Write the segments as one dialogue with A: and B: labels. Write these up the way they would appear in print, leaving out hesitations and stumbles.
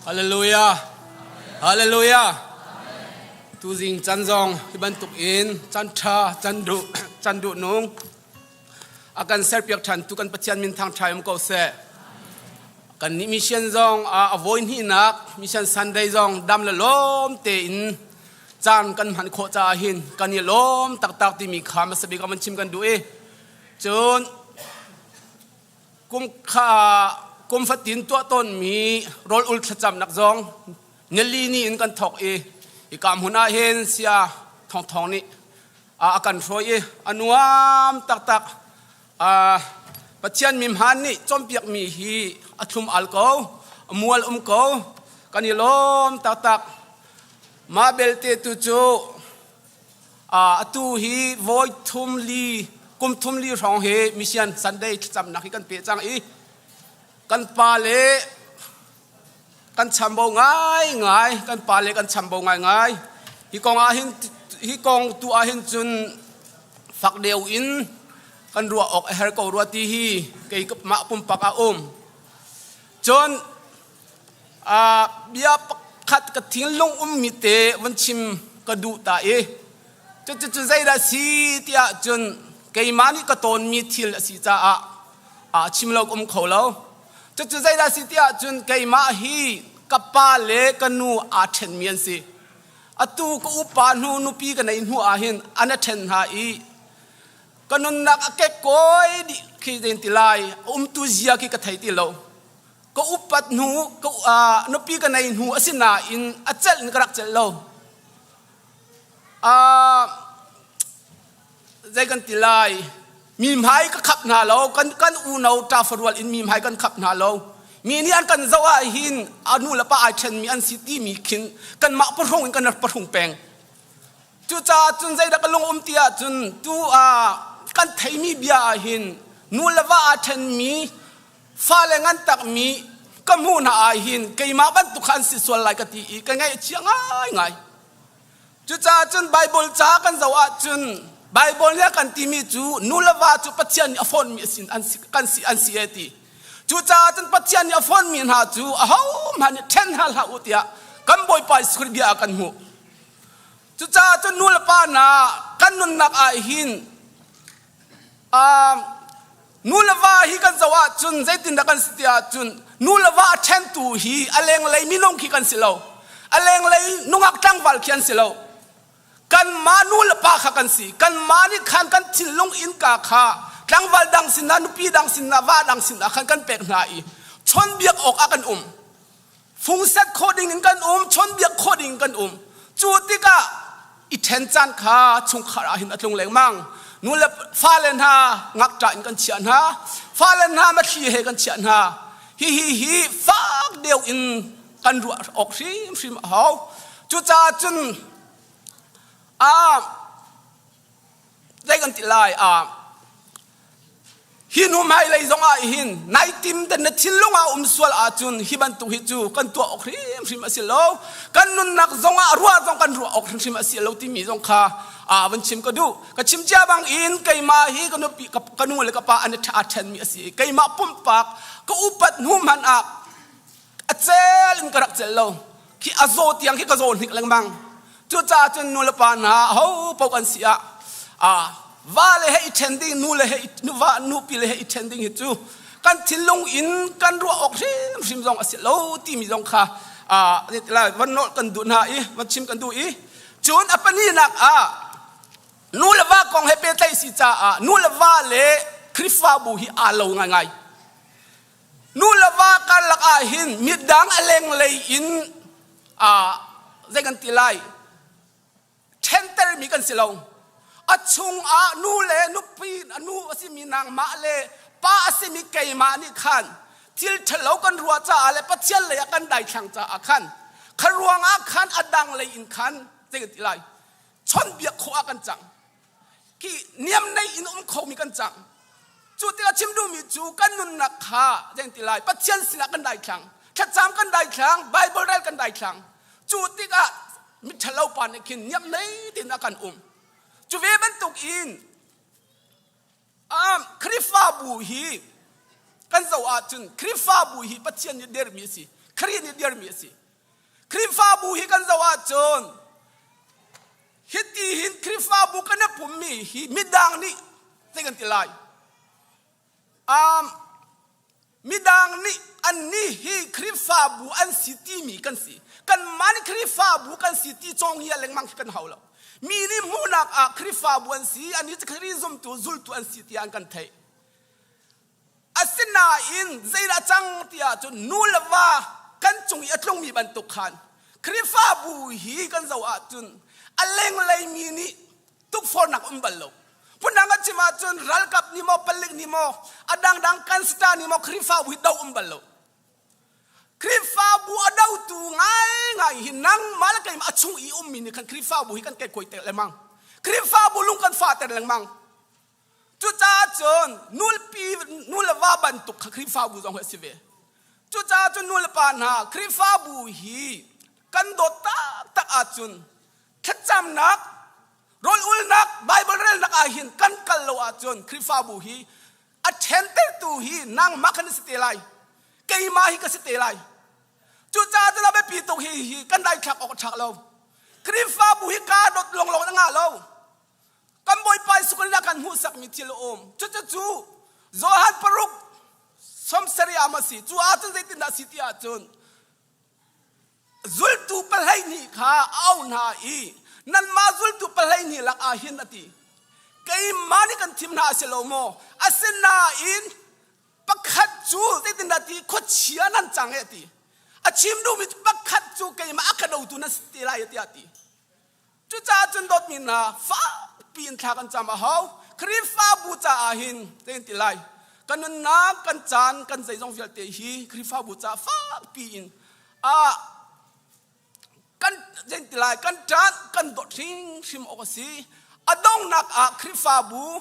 A: Hallelujah. Hallelujah. Tuzing can zong hi bantuk in can tha can duh can duh nung a kan serpiak than tu kan Pathian min thang tha um ko seh. Kan nih mission zong a voi hnihnak mission Sunday zong dam le lawm tein caan kan hman khawh caah hin kan i lawm taktak timi kha hmasa bik ah van chim kan duh i cun Kum kha kum fatin tuah tawnmi rawl ul thlacamnak zong nili ni in kan thawk i hika hmun ah hin sia thawngthawng nih a kan hruai i a nuam taktak. Pathian mi hmaan nih cawnpiakmi hi a thlum al ko, a mual um ko, kan i lawm taktak. Mah belte tu cu Atu hi voi thum li kum thum li hrawng hi mission Sunday thlacamnak hi kan pe cang i kan pa le kan chambo ngai ngai kan pa le kan chambo ngai ngai hi kong ah hin hi kong tu ah hin cun fak deuh in kan ruah awk a her ko rua ti hi kei mah pumpak a um cun Bia pakhat ka thinlung ummi te van chim ka duh ta i cucu zeidah si tiah cun keimah nih ka tawnmi thil a si caah chim lo ka um kho lo. Cucu zeidah si tiah cun keimah hi ka pa le ka nu aa ṭhenmi an si. Atu ka upa hnu nupi ka nei hnu ah hin an a ṭhen hna i ka nunnak a kekkawi dih khi zein ti lai umtu zia khi ka thei ti lo. Ka upat hnu ka nupi ka nei hnu a si nain a celh in ka rak celh lo. Zei kan ti lai mi hmai ka khap hna lo kan kan unau ṭafarual in mi hmai kan khap hna lo mi nih an kan zoh ah hin a nu le pa ai ṭhen mi an si timi khin kanmah pahrung in kan rak pahrung peng cucaah cun zeidah ka lung um ti ahcun tu kan theimi bia ah hin nu le va aa ṭhenmi Fale ngan takmi ka hmuh hna ah hin keimah bantuk kha an si sual lai ka ti i ka ngaih a chia ngaingai. Cucaah cun Baibal ca kan zoh ahcun Baibal nih a kan timi cu nu le va cu Pathian nih a fawnmi a si an si kan si an si e ti. Cucaah cun Pathian nih a fawnmi hna cu ahohmanh nih ṭhen hna hlah u tiah kan Bawipa Jesuh Khrih bia ah kan hmuh. Cucaah cun nu le pa hna kan nunnak ah hin Nu le va hi kan zoh ahcun zeitindah kan si ti ahcun nu le va a ṭhentu hi a lenglei minung khi kan si lo. A lenglei nungak tlangval khi an si lo. Kanmah nu le pa kha kan si. Kanmah nih khan kan thinlung innka kha tlangval dang sinah, nupi dang sinah, va dang sinah khan kan pek hna i chawnhbiak awk ah kan um. Fungset khawh ding in kan um, chawnhbiak khawh ding in kan um. Cu tikah i ṭhen caan kha chungkhar ah hin a tlung lengmang. Nu le fale hna ngakṭah in kan chiah hna, fale hna mathli he kan chiah hna. Hihi hi fak deuh in kan ruah awk hrimhrim a hau. Cucaah cun zei kan ti lai hi hnu hmailei zong ah hin nai tim te na thinlung ah um sual ahcun hi bantuk hi cu kan tuah awk hrimhrim a si lo kan nunnak zong ah ruah zong kan ruah awk hrimhrim a si lo timi zong kha a van chim ka duh ka chim cia bang in keimah hi ka nupi ka nu le ka pa an a ṭhenmi a si keimah pumpak ka upat hnu hmanh ah a cel in ka rak cel lo khi a zaw tiang khi ka zaw hnik lengmang cucaah cun nu le pa hna ho paoh an si ah va le he i ṭhen ding nu le he va nupi le he i ṭhen ding hi cu kan thinlung in kan ruah awk hrimhrim zong a si lo timi zong kha van nawl kan duh hna i van chim kan duh i cun a pahnihnak ah nu le va kong he pehtlaih si caah nu le va le Khrihfabu hi aa lo ngaingai Nu le va karlak ah hin midang a lenglei in zei kan ti lai ṭhentermi kan si lo. A chungah nu le nupi nu a simi nangmah le pa a simi keimah nih khan thil ṭhalo kan ruah caah le Pathian lei ah kan daithlang caah khan kha ruangah khan a dang lei in khan zei kan ti lai chawnhbiak khawh ah kan cang. Khi niam nei in um khomi kan cang. Cu tikah chim duhmi cu kan nunnak kha zei ti lai Pathian sinah kan daithlang thlacam kan daithlang Bible rel kan daithlang cu tikah miṭhalo pa nih khin niam nei tein a kan um cu ve bantuk in Khrihfabu hi kan zoh ahcun Khrihfabu hi Pathian nih dermi a si. Khrih nih dirmi a si. Khrihfabu hi kan zoh ahcun hiti hin Khrihfabu kan i pummi hi midang nih zei kan ti lai? Um, midang nih annih hi Khrihfabu an si timi kan si. Kanmah nih Khrihfabu kan si ti cawng hi lengmang khi kan hau lo. Mi nih hmuhnak ah Khrihfabu an si, annih cu Khrih zumtu, zultu an si tiah an kan theih. Asinain zeidah cang tiah cun nu le va kan cung i a tlungmi bantuk khan Khrihfabu hi kan zoh ahcun a lenglei mi nih tukforhnak um bal lo. Phundang kan chim ahcun ralkap nih maw palik nih maw a dangdang kan star nih maw Khrihfabu hi do um bal lo. Khrihfabu a dotu ngaingai hi nangmah le keimah a chung i ummi nih khan Khrihfabu hi kan kekkuai ter lengmang. Khrihfabu lung kan fahter lengmang. Cucaah cun nulpi nu le va bantuk kha Khrihfabu zong hi a si ve. Cucaah cun nu le pa hna Khrihfabu hi kan dawt taktak ahcun thlacamnak, rawl ulnak, Bible relnak ah hin kan kal lo ahcun Khrihfabu hi a ṭhentertu hi nangmah khan na si te lai. Keimah hi ka si te lai. Cucaah cun a biapi tuk hi hi kan daithlak awk a ṭha lo. Khrihfabu hi kaa dawt lawnglawng a ngah lo. Kan Bawipa Jesuh Khrih kan hmuhsakmi thil a um. Cucu Johan paruk 70 ah a si. Cu ahcun zeitindah a si ti ahcun zultu 12 kha a auh hna i nanmah zultu 12 lak ah hin a ti. Keimah nih kan thim hna a si lo maw? Asinain pakhat cu zeitindah ti khuachia nan cang e a ti. A chim duhmi pakhat cu keimah a ka dotu nan si te lai tiah a ti. Cucaah cun dawtmi hna fakpi in thla kan cam a hau. Khrihfabu caah hin zeitin ti lai kan nunnak kan caan kan zeizong vialte hi Khrihfabu caah fakpi in ah kan zeitin ti lai kan ṭan kan dawt hrimhrim awk a si. A donghnak ah Khrihfabu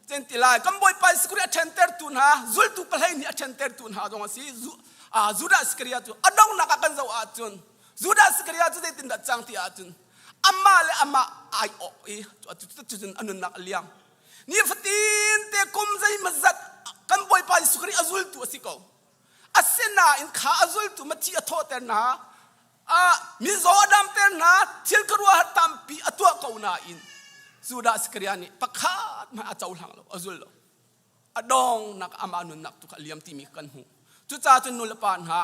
A: zeitin ti lai kan Bawipa Jesuh Khrih a ṭhentertu hna zultu pahlei nih a ṭhentertu hna zong a si. Judas Iskariot cu a donghnak ah kan zoh ahcun Judas Iskariot cu zeitindah cang ti ahcun amah le amah ai awk i cucun a nunnak a liam. Nifatin te kum zeimazat kan Bawipa Jesuh Khrih a zultu a si ko. Asinain kha a zultu mathi a thawhter hna, mizaw a damter hna, thil khuaruahhar tampi a tuah ko nain Judas Iskariot nih pakhat hmanh a cohlang lo, a zul lo. A dongnak amah nunnak tu kha a liam timi kan hmuh. Cucaah cun nu le pa hna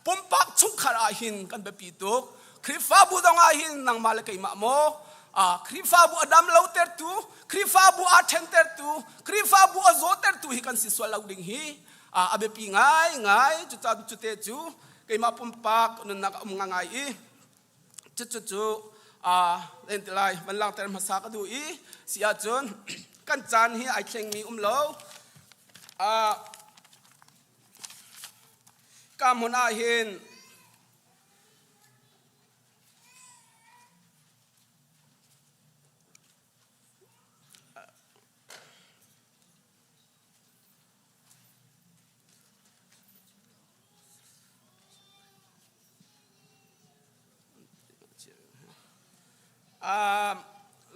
A: pumpak chungkhar ah hin kan biapi tuk. Khrihfabu zong ah hin nangmah le keimah maw Khrihfabu a dam lo tertu, Khrihfabu aa ṭhentertu, Khrihfabu a zawtertu hi kan si sual lo ding hi a biapi ngaingai. Cucaah cute cu keimah pumpak nunnak a um ngai i cucu cu ti lai van langhter hmasa ka duh i si ahcun kan caan hi ai thlengmi um lo ka hmun ah hin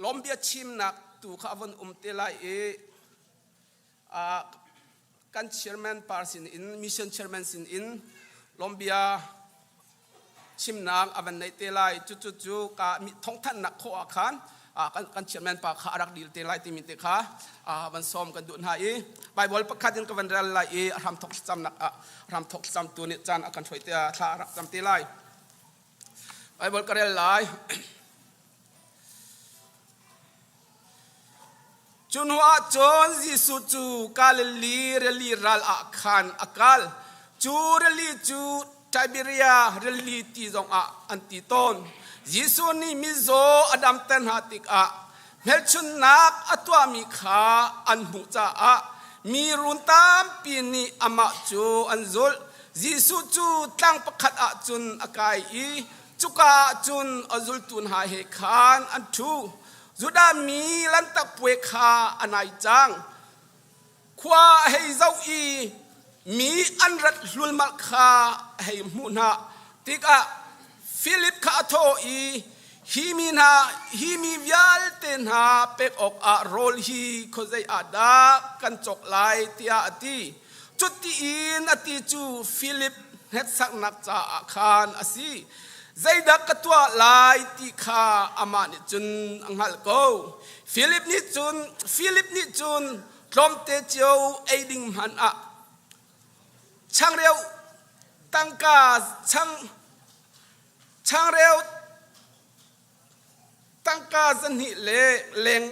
A: Lawmbia chimnak tu kha a von um te lai i kan chairman par sin in mission chairman sin in lawmbia chimnak a van neih te lai. Cucu cu ka thawngthanhnak khawh ah khan kan chairman pa kha a rak dil te lai timi te kha van sawm kan duh hna i Bible pakhat in ka van rel lai i a hramthok thlacamnak ah hramthok thlacamtu nih caan a kan hruai te thla a rak cam te lai. Bible ka rel lai. Cu hnu ah cun Jesuh cu Galilee rili ral ah khan a kal. Cu rili cu Tiberia rili ti zongah an ti tawn. Jesuh nih mizaw a damter hna tikah hmelchunhnak a tuahmi kha an hmuh caah mi run tampi nih amah cu an zulh. Jesuh cu tlang pakhat ah cun a kai i cuka ah cun a zultu hna he khan an ṭhu. Judah mi Lanhtak Puai kha a nai cang. Khua a hei zoh i mi an rat hlulmal kha a hei hmuh hna tikah Filip kha a thawh i hi mi hna hi mi vialte hna pek awkah rawl hi khuazei ah dah kan cawk lai tiah a ti. Cuti in a ti cu Filip. hneksaknak caah khan a si. Zeidah ka tuah lai ti kha amah nih cun a hngalh ko. Filip nih cun Filip nih cun tlawmte cio ei ding hmanh ah changreu tangka chang changreu tangka zahnih le leng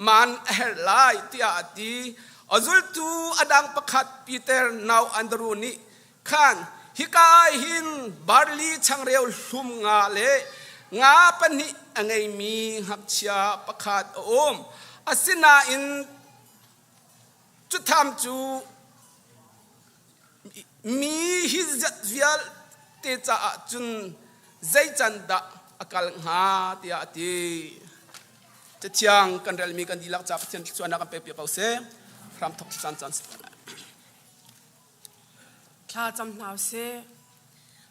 A: man a herh lai tiah a ti. A zultu a dang pakhat Peter nau Andru nih khan hika ah hin barli changreu hlum nga le nga pahnih a ngeimi ngakchia pakhat a um. Asinain cutham cu Mi hi zat vialte caah cun zei can dah a kal hnga tiah a ti. Cathiang kan relmi kan dihlak ca Pathian thluachuahnak kan pek piak ko seh. Hram thok caan caan si lai.
B: Thla cam hna usih.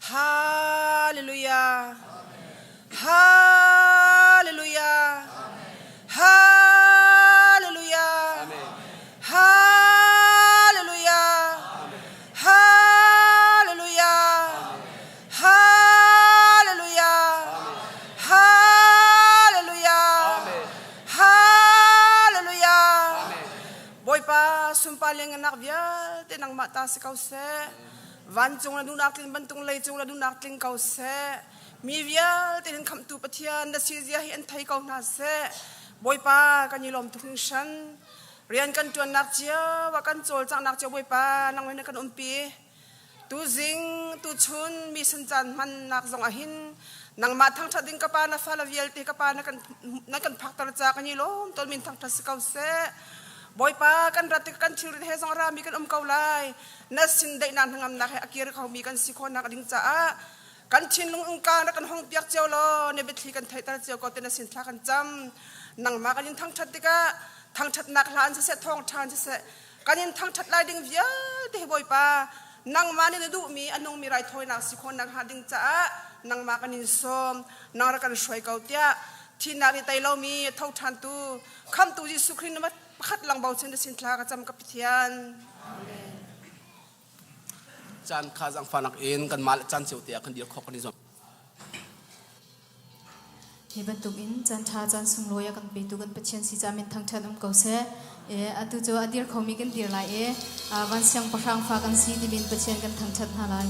B: Hallelujah. Hallelujah. Hallelujah. Hallelujah. Hallelujah. Hallelujah. Hallelujah. Hallelujah. Bawipa sunpar le ngannak vialte nangmah ta si ko seh. Vancung le duhnak tlin bantuk leicung le duhnak tling ko seh. Mi vialte hin khamhtu Pathian na si zia hi an thei ko hna seh. Bawipa kan i lawm tuk hringhran. Rian kan ṭuannak cio ah kan cawlcanghnak cio Bawipa nang na kan umpi. Tuzing, tuchun mi sun caan hmannak zong ah hin nangmah thangṭhat ding ka pa na fale vialte ka pa na kan na kan phakter ca kan i lawm tawn min thangṭhat si ko seh. Bawipa kan rat tik kan thilrit he zong rami kan um ko lai. Na sin daihnak hnangamnak he a kir khomi kan si khawhnak ding caah kan thinlung innka na kan hong piak cio law na biathli kan theihter cio ko te na sin thla kan cam. Nangmah kan in thangṭhat tikah thangṭhatnak hla in siseh thawngṭha in siseh kan in thangṭhat lai ding vialte hi Bawipa nangmah nih na duhmi a nungmi raithawinak si khawhnak hnga ding caah nangmah kan in sawm nang rak kan hruai ko tiah thihnak nih tei lomi tho ṭhantu khamtu Jesuh Khrih na pakhat lang bochan na sin thla ka cam ka Pathian. Amen.
A: Caan kha zangfahnak in kanmah le caan cio te ah kan dir khawh kan i zuam.
C: Hi bantuk in caan ṭha caan sunglawi a kan petu kan Pathian si caah min thangṭhat um ko seh. Atu cu a dir khomi kan dir lai i van siangpahrang fa kan si timi in Pathian kan thangṭhat hna lai.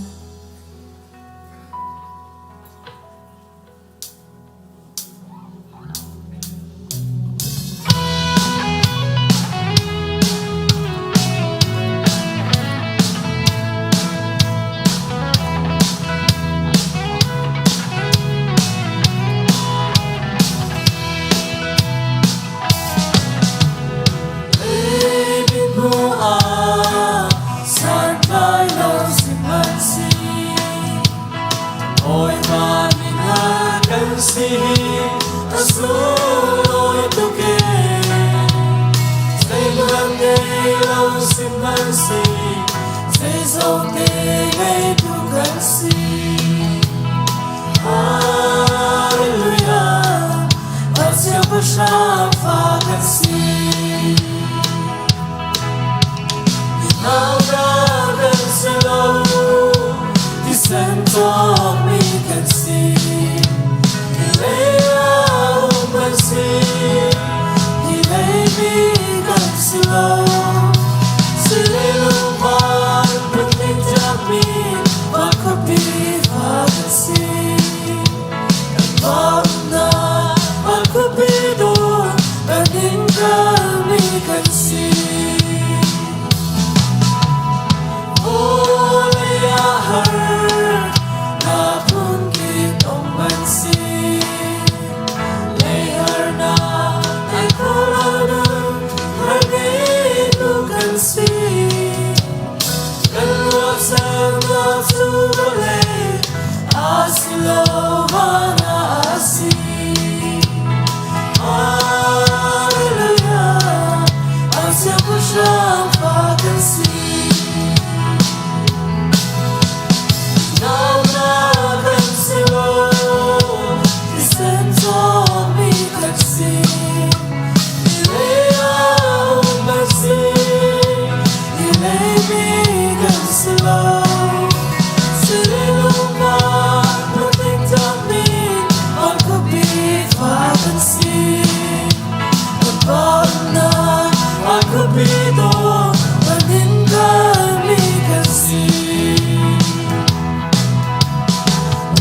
D: khuapi dawh van in kalmi kan si.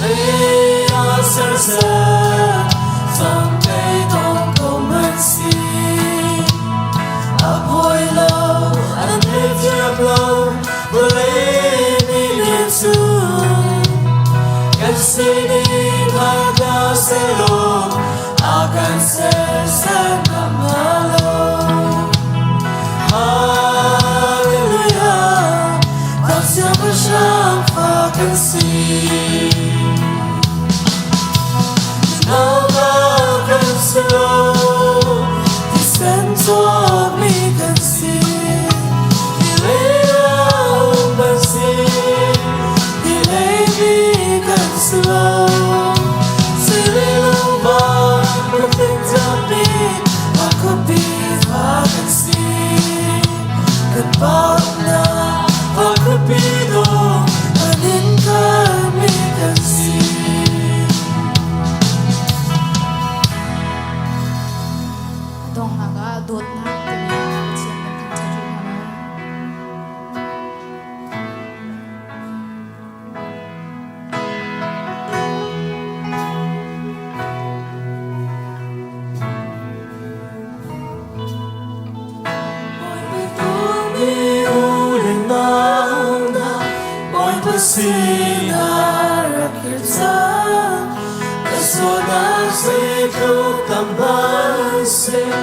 D: Lei ah serser cangkei tong ko hmanh si. A phawi lo, an theithiam lo, vawlei mi nih cun kan sining hngal hna sehlaw a kan sersiam ngam hnga lo. Hallelujah, Van siangpahrang fa kan si. Nauta kan si lo, thisen cawkmi kan si. Hi lei ah um kan si, hi leimi kan si lo. Sili lungvar patling tlakmi a khuapi fa kan si. Kan pa uknak a khuapi dawh an in kalmi kan si.
C: Donghnak ah dawtnak timi Pathian kan thangṭhat rih hna lai.
D: Bawipa dawtmi u le nau hna, Bawipa sinah rak kir cang. Ka sualnak zeitluk tam hmanhseh,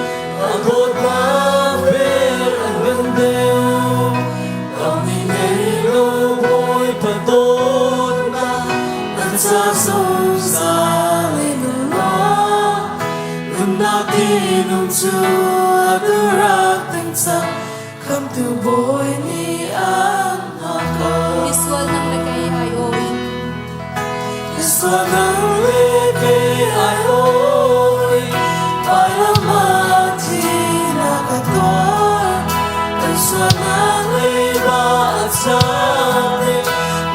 D: a dawtnak vel a ngan deuh. Kamni ngei lo Bawipa dawtnak, kan ca zungzal in a ruah. Nunnak tinung cu atu rak ding cang, Khamhtu Bawi nih an hngak ko.
C: Misual nang le kei aiawh in.
D: Misual nang le kei aiawh in, vailam ah thihnak a tuar. Kan sualnak leiba a cham ding,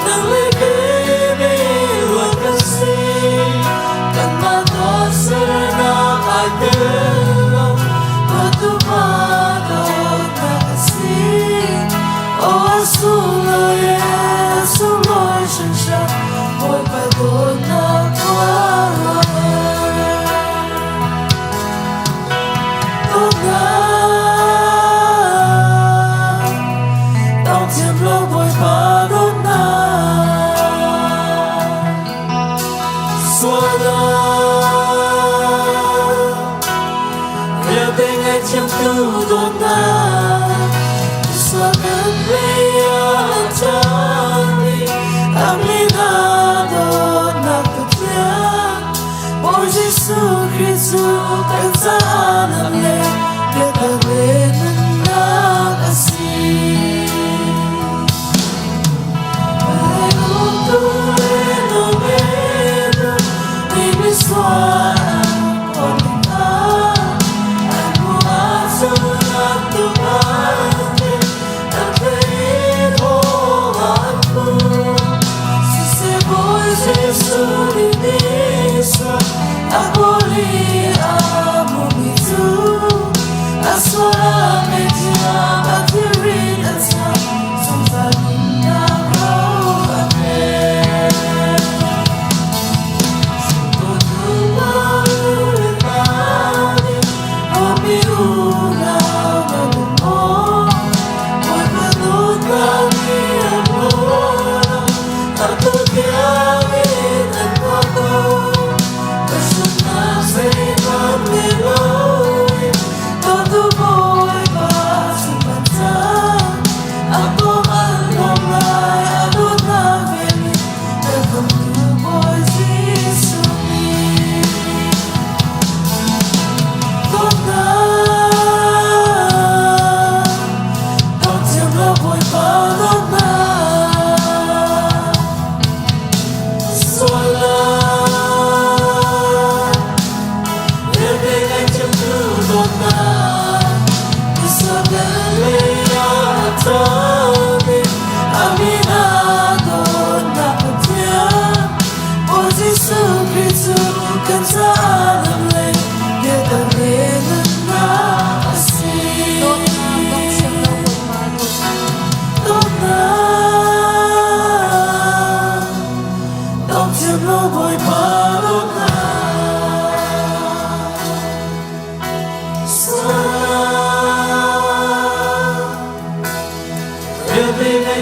D: nang le kei nih luat kan si. Kanmah tuahsernak ai tel lo, tuahtu pa dawtnak a si. Aw a sunglawi e, sunglawi hringhran, Bawipa dawtnak tuah. Dawtnak, tawngthiam lo Bawipa dawtnak. Sualnak vialte ngaihthiamtu dawtnak, misual kan lei ah a cangmi, amlina dawtnak Pathian. Bawi Jesuh Khrih cu kan caah nam le biatak le nunnak a si. Vawlei uktu le nawlngeitu nih misual an phawt tikah, an hmuh ahcun an tuk an tlik, an tlaih i thong ah an phur. Siseh Bawi Jesuh nih misual a kawl i a hmuhmi cu.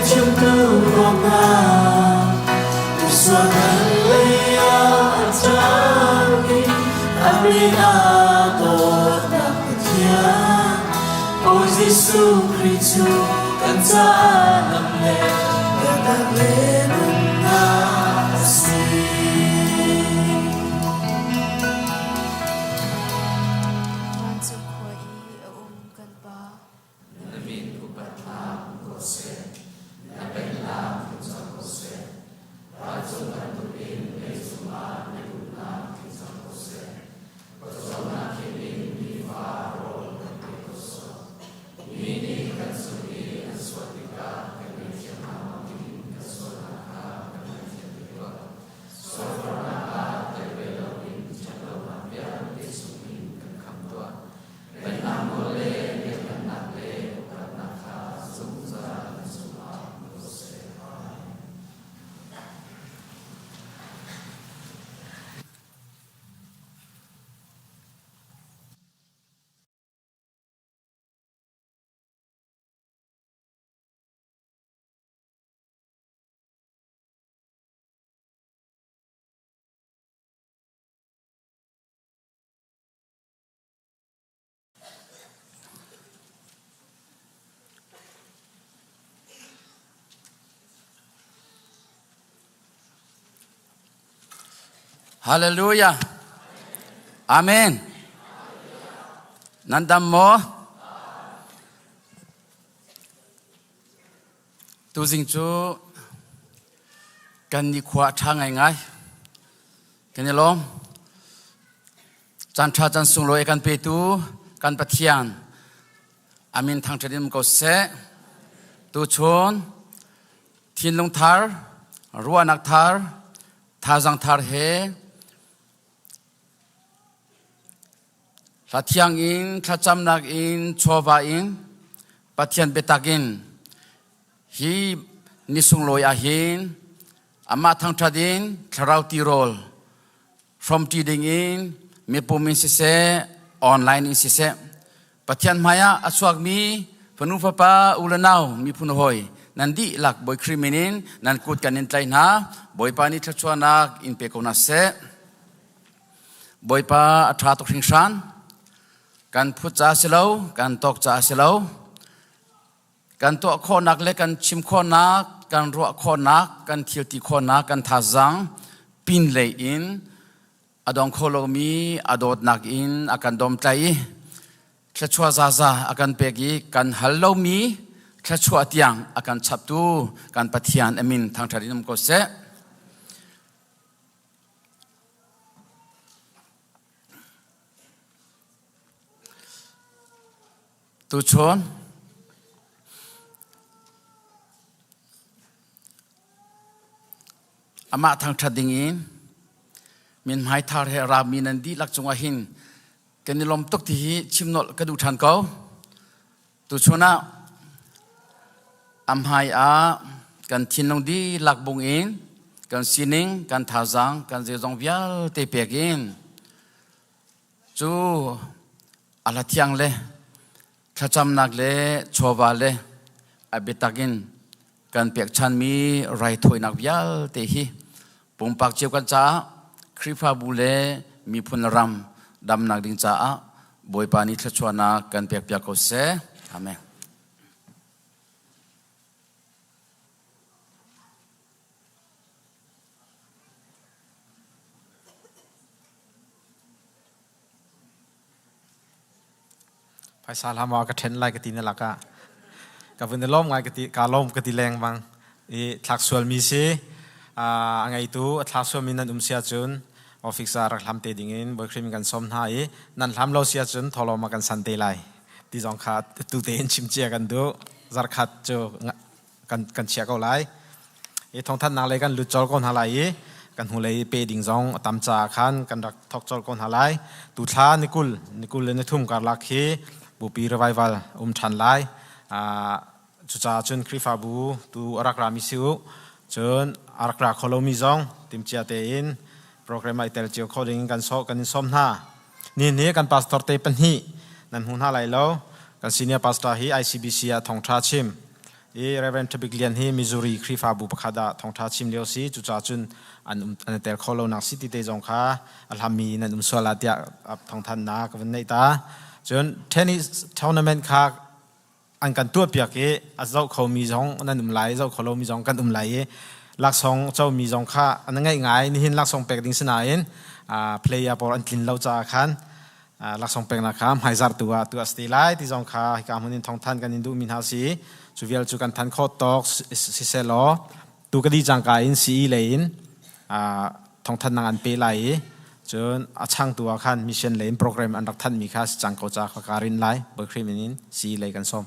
D: Ngaihthiamtu dawtnak Misual kan lei ah a cangmi a min aa dawtnak Pathian Bawi Jesuh Khrih cu kan caah lam le biaknak le nunnak a si.
C: Vancung khua i a um kan Pa.
E: Na min upat hlah ko seh, na pennak tlung cang ko seh. Vancung bantukin leicung ah na duhnak tling cang ko seh. Pawcawmnak khim in nifa rawl kan pe ko sawh. Mi nih kan cung i an sual tikah kan ngaihthiam hna bangin kan sualnak kha kan ngaihthiam ve tuah. Sualforhnak ah tel ve loin ṭhatlonak vialte chungin kan khamh tuah. Pennak nawl le lianhngannak le upatnak kha zungzal na cungah um ko seh. Amen.
A: Hallelujah. Amen. Nan dam maw? Tuzing cu kan nikhua a ṭha ngaingai. Kan i lawm. Caan ṭha caan sunglawi a kan petu kan Pathian amin thangṭhat in um ko seh. Tuchun thinlung thar, ruahnak thar, thazaang thar he hla thiang in thlacamnak in chawva in Pathian biatak in hi ni sunglawi ah hin amah thangṭhat in thlarau tirawl hrawmṭi ding in mipum in siseh online in siseh Pathian hmaiah a chuakmi fanu fapa u le nau miphun hawi nan dihlak Bawi Khrih min in nan kut kan in tlaih hna. Bawipa nih thluachuahnak in pe ko hna seh. Bawipa a ṭha tuk hringhran. Kan phut ca si lo, kan tawk ca si lo. Kan tuah khawhnak le kan chim khawhnak, kan ruah khawhnak, kan thil ti khawhnak, kan thazaang pin lei in a dong kho lomi a dawtnak in a kan domtlaih i thluachuah zaza a kan pek i kan hal lomi thluachuah tiang a kan chaptu kan Pathian a min thangṭhat in um ko seh. Tuchun amah thangṭhat ding in min hmaithar he rami nan dihlak cungah hin kan i lawm tuk ti hi chim nolh ka duh ṭhan ko. Tuchun ah a hmai ah kan thinlung dihlak bung in kan sining, kan thazaang, kan zeizong vialte pek in cu a hla thiang le thlacamnak le chawva le a biatak in kan pekchanmi raithawinak vialte hi pumpak cio kan caah Khrihfabu le miphun ram damnak ding caah Bawipa nih thluachuahnak kan pekpiak ko seh. Amen.
F: Phaisa hlah maw ka ṭhen lai ka ti na lakah ka vun i lawm ngai ka ti kaa lawm ka ti leng bang i thlak sualmi si a ngeitu a thlak sualmi nan um si ahcun office ah rak hlam te dingin boyfriend kan sawm hna i nan hlam lo si ahcun thawhlawm ah kan san te lai ti zong kha tu tein chim cia kan duh zarkhat cu kan kan chia ko lai i thawngthanhnak lei kan lut colh ko hna lai i kan hnulei pe ding zong a tam caah khan kan rak thawk colh ko hna lai tu thla ni kul ni kul le ni thum karlak hi bupi revival um ṭhan lai cucaah cun Khrihfabu tu a rak rami si u cun a rak ra kho lomi zong timcia tein program ah i tel cio kho ding kan sawh kan in sawm hna ni ni kan pastor te pahnih nan hmu hna lai lo kan senior pastor hi ICBC ah thawngṭha chim. I Reverend Thabik Lian hi Missouri Khrihfabu pakhat ah thawngṭha chim lio si. Cucaah cun an um an i tel kho lo nak si ti te zong kha a hlammi nan um sual ah tiah thawngthannak ka vun neih ta. Cun tennis tournament kha an kan tuahpiak i a zoh khomi zong nan um lai, zoh kho lomi zong kan um lai i laksawng comi zong kha an ngaih ngai. Nihin laksawng pek ding si nain player pawl an tlin lo caah khan laksawng peknak kha hmaizarh tu ah tuah a si te lai ti zong kha hika hmun in thawngthan kan in duhmi hna si. Cu vial cu kan than khawh tawk siseh law tu ka dih cangka in CE lei in thawngthannak an pe lai i cun a changtu ah khan mission lei in program an rak thanmi kha si cang ko ca kha ka rin lai. Bawi Khrih min in CE lei kan sawm.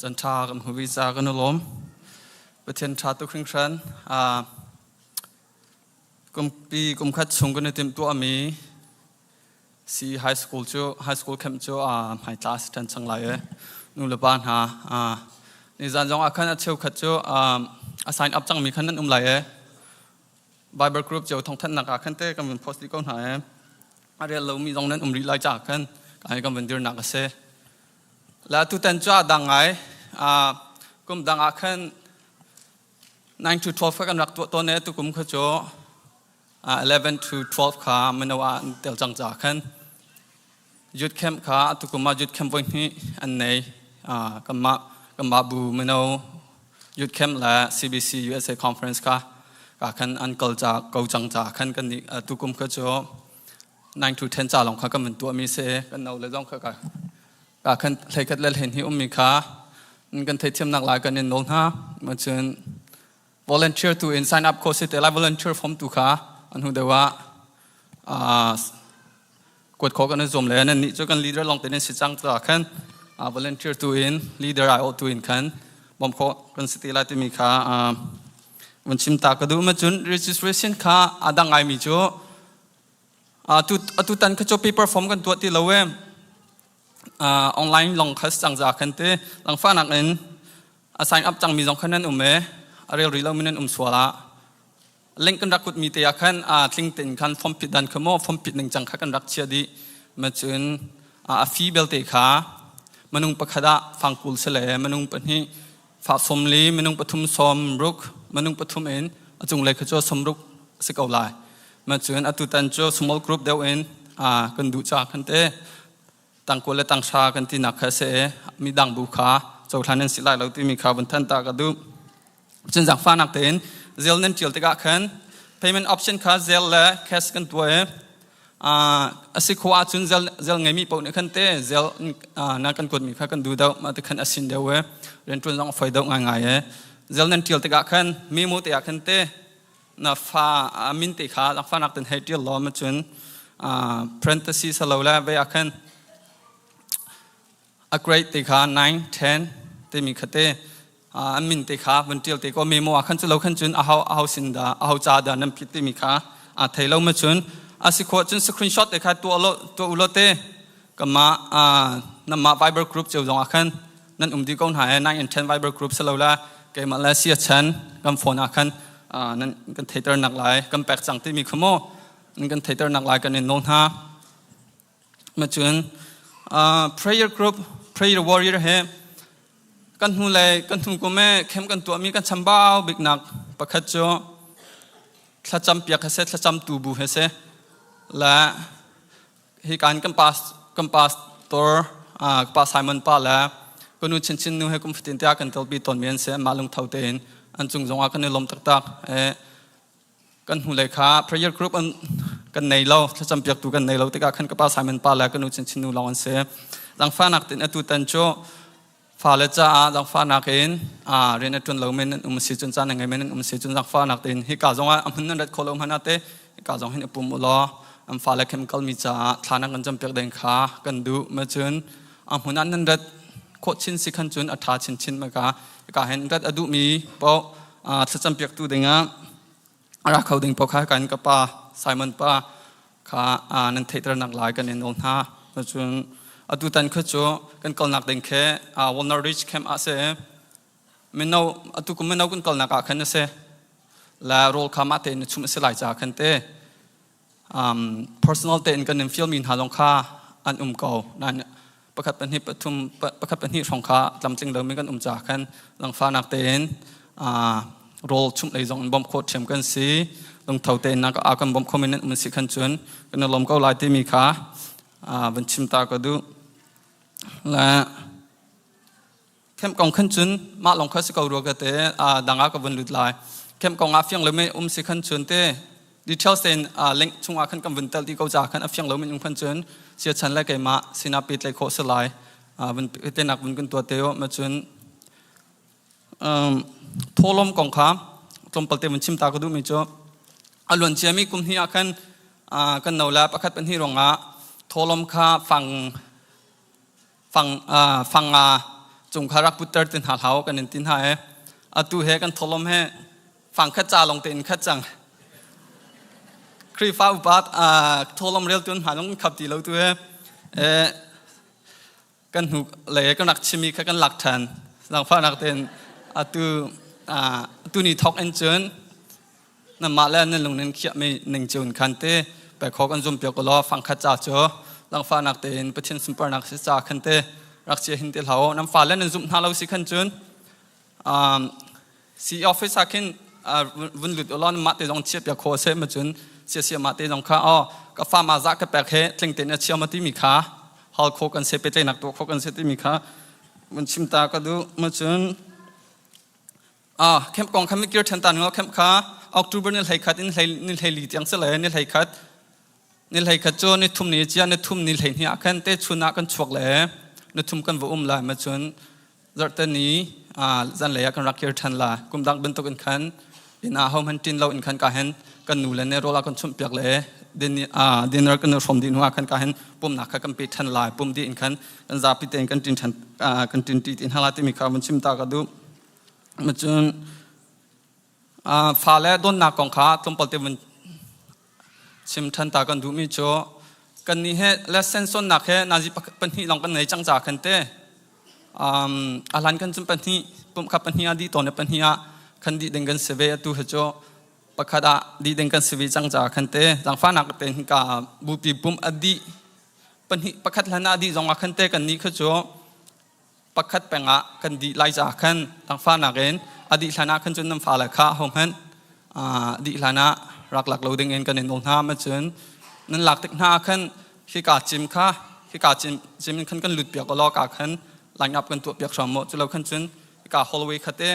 G: Can ṭha kan hmu ca kan i lawm. Pathian ṭha tuk hringhran. Kumpi kumkhat chung kan i timhtuahmi si high school cu high school camp cu hmaitla a si ṭhan cang lai i nu le pa hna nizan zong ah khan a cheukhat cu a sign up cangmi khan nan um lai i Bible group cio thawngthanhnak ah khan te kan vun post dih ko hna i a rel lomi zong nan um rih lai caah khan kai kan vun dirnak a si. La tutan cu a dang ngai kum dang ah khan 9 to 12 kha kan rak tuah tawn i tukum kha cu 11 to 12 kha mino ah an tel cang caah khan Youth camp kha tukum ah youth camp voi hnih an nei. Kanmah kanmah bu mino youth camp le CBC USA conference kha ka khan an kal ca ko cang ca khan kan nih tukum kha cu 9 to 10 ca lawng kha kan van tuahmi si kan no le zong kha ka ka khan hleikhat le hlen hi ummi kha kan theithiamnak lai kan in nawl hna cun volunteer tu in sign up ko si te lai volunteer form tu kha an hu deuh ah kuat kho kan i zuam le nan nih cu kan leader long te nan si cang ca khan volunteer tu in leader ai tu in khan bom kho kan si te lai timi kha van chim ta ka duh ma cun registration kha adang ngai mi cu atu atu tan kha chu paper form kan tuah ti lo e online long khas cang za khan te langfa nak in a sign up cang mi zong khan nan um e a rel ri lo mi nan um sual ah link kan rak kut mi te ah khan tling tein khan form phit dan kha maw form phit ning cang kha kan rak chia dih ma cun a fee belte kha minung pakhat ah fangkul sile minung pahnih fa som li minung pathum som ruk minung pathum in a cunglei kha cu som ruk si ko lai ma cun atu tan cu small group deuh in kan duh ca khan te tangkul le tanghra kan tinak kha se midang bu kha cohlan an si lai lo timi kha vun than ta ka duh Cun zaangfahnak tein Zelle nan ṭial tikah khan payment option kha Zelle le cash kan tuah i a si khawh ahcun Zelle ngeimi paoh nih khan te Zelle na kan kuatmi kha kan duh deuh mah ti khan a sin deuh i rianṭuan zong a fawi deuh ngaingai i Zelle nan ṭial tikah khan memo te ah khan te na fa min te kha zaangfahnak tein hei ṭial law ma cun parenthesis salo le vei ah khan a grade te kha 9 10 timi kha te an min te kha van tial te ko memo ah khan cu lo khan cun a ho a ho sin dah a ho ca dah nan phit timi kha a thei lo ma cun a si khawh cun screenshot te kha tuah lo tuah u lo te kama nama Viber group cheu zong ah khan nan um di ko hna e 9 and 10 Viber group selo la keimah le sia chan kan phone ah khan nan kan theiter nak lai kan pek cang timi kha mo nan kan theiter nak lai kan in nawl hna Ma cun prayer group prayer warrior he kan hnu le kan hnu kum e khem kan tuahmi kan chambau biknak pakhat cu thlacam piak he se thlacam tu bu he se le hi kan kan pas kan pastor pa Simon pa le kanu chinchin nu he kum fatin tia kan telpi ton mi an se ma lung tho tein an cung zong ah kan i lom taktak e Kan hnulei kha prayer group an kan nei lo, thlacam piaktu kan nei lo tikah khan ka pa Simon pa le ka nu chinchin nu lawng an si. Langfahnak tin atu tan cu fale caah langfahnak in rian a ṭuan lo men an um si cun caan a ngei men an um si cun langfahnak tin hika zong ah a hmun nan rat kho lo hmanh ah te hika zong hin i pum u law an fale chemical mi caah thla nan kan cam piak ding kha kan duh ma cun a hmun ah nan rat khawh chin si khan cun a ṭha chinchin ma ka hika hin rat a duhmi paoh thlacam piaktu dingah ra kho ding paoh kha kan ka pa Simon pa kha nan theihternak lai kan in nawl hna. Cun atu tan kha cu kan kalnak ding khi Walnut Ridge Camp ah si. Mino atu kum mino kan kalnak ah khan a si. La rawl kha mah tein na chum a si lai caah khan te um, personal tein kan in fialmi hna zong kha an um ko. Nain pakhat pahnih pathum pakhat pahnih hrawng kha tlamtling lomi kan um caah khan langfahnak tein uh, rawl chumh lei zong in bawmh khawh ṭhiam kan si. Lungtho tein na a kan bawmh khomi nan um si khan cun kan i lawm ko lai timi kha uh, van chim ta ka duh. Le Camp kong khan cun mah lawng kha si ko rua ka te dang ah ka vun lut lai. Camp kong ah fiang lomi um si khan cun te details tein link chungah khan kan vun tel ti ko ca khan a fiang lomi um khan cun siachan le keimah sinah pehtlaih khawh si lai. Vun tenak vun kan tuah te ma cun thawlawm kong kha tlawmpal te vun chim ta ka duhmi cu a luan ciami kum hnih ah khan kan no le pakhat pahnih ruangah thawlawm kha fang fang fanga cung kha rak putter ti hna hlah kan in ti hna e atu he kan tholom he fang khat ca long tein khat cang Khrihfa upa tholom rel tun hna long khap ti lo tu he kan hnu le kan rak chimi kha kan lak than langfa nak ten atu atu ni thok in cun Nanmah le nan lung nan khiahmi ning cio in khan te pek khawh kan zum piak law fangkhat ca cu langfahnak tein Pathian sunparnak si ca khan te rak chia hin te hlah nan fale nan zumh hna lo si khan cun si office ah khin vun lut law mah te zong chia piak khawh se ma cun sia sia mah te zong kha oh ka fa ma za ka pek he tling tein a chia ma timi kha hal kho kan se pehtlaihnak tuah kho kan se timi kha vun chim ta ka duh ma cun Ah, camp kong kha mikir ṭhen ta ning camp kha October ni 11 in hlei ni 14 tiang si le ni 11 ni 11 cu ni thum ni cia ni thum ni 12 ah khan te chun ah kan chuak le ni thum kan va um lai ma cun zarhte ni zan lei ah kan rak kir ṭhan la kum dang bantuk in khan inn ah ho hman ṭin lo in khan ka hen kan nu le ne rawl ah kan chumh piak le dinner kan hrom dih hnu ah khan ka hen pumnak kha kan pe ṭhan lai pum dih in khan kan zapi tein kan ṭin ṭhan kan ṭin ṭi ti hna la timi kha vun chim ta ka duh Cun fale donnak kong kha tlawmpal te vun chim ṭhan ta kan duhmi cu kannih he lesson cawnnak he nazi pahnih lawng kan ngei cang ca khan te a hlan kan cun pahnih pumh kha pahnih ah dih tawn i pahnih ah khan dih ding kan si ve atu hi cu pakhat ah dih ding kan si ve cang ca khan te zaangfahnak te ka bupi pumh a dih pahnih pakhat hlan ah dih zong ah khan te kan nih kha cu pakhat peng ah kan dih lai caah khan tangfahnak in a dih hlan ah khan cun nan fale kha hohmanh dih hlan ah rak lak lo ding in kan in nawl hna ma cun nan lak tik hna ah khan hika cim kha hika cim cim in khan kan lut piak law ka khan line up kan tuah piak hram mu cu lo khan cun hika hallway kha te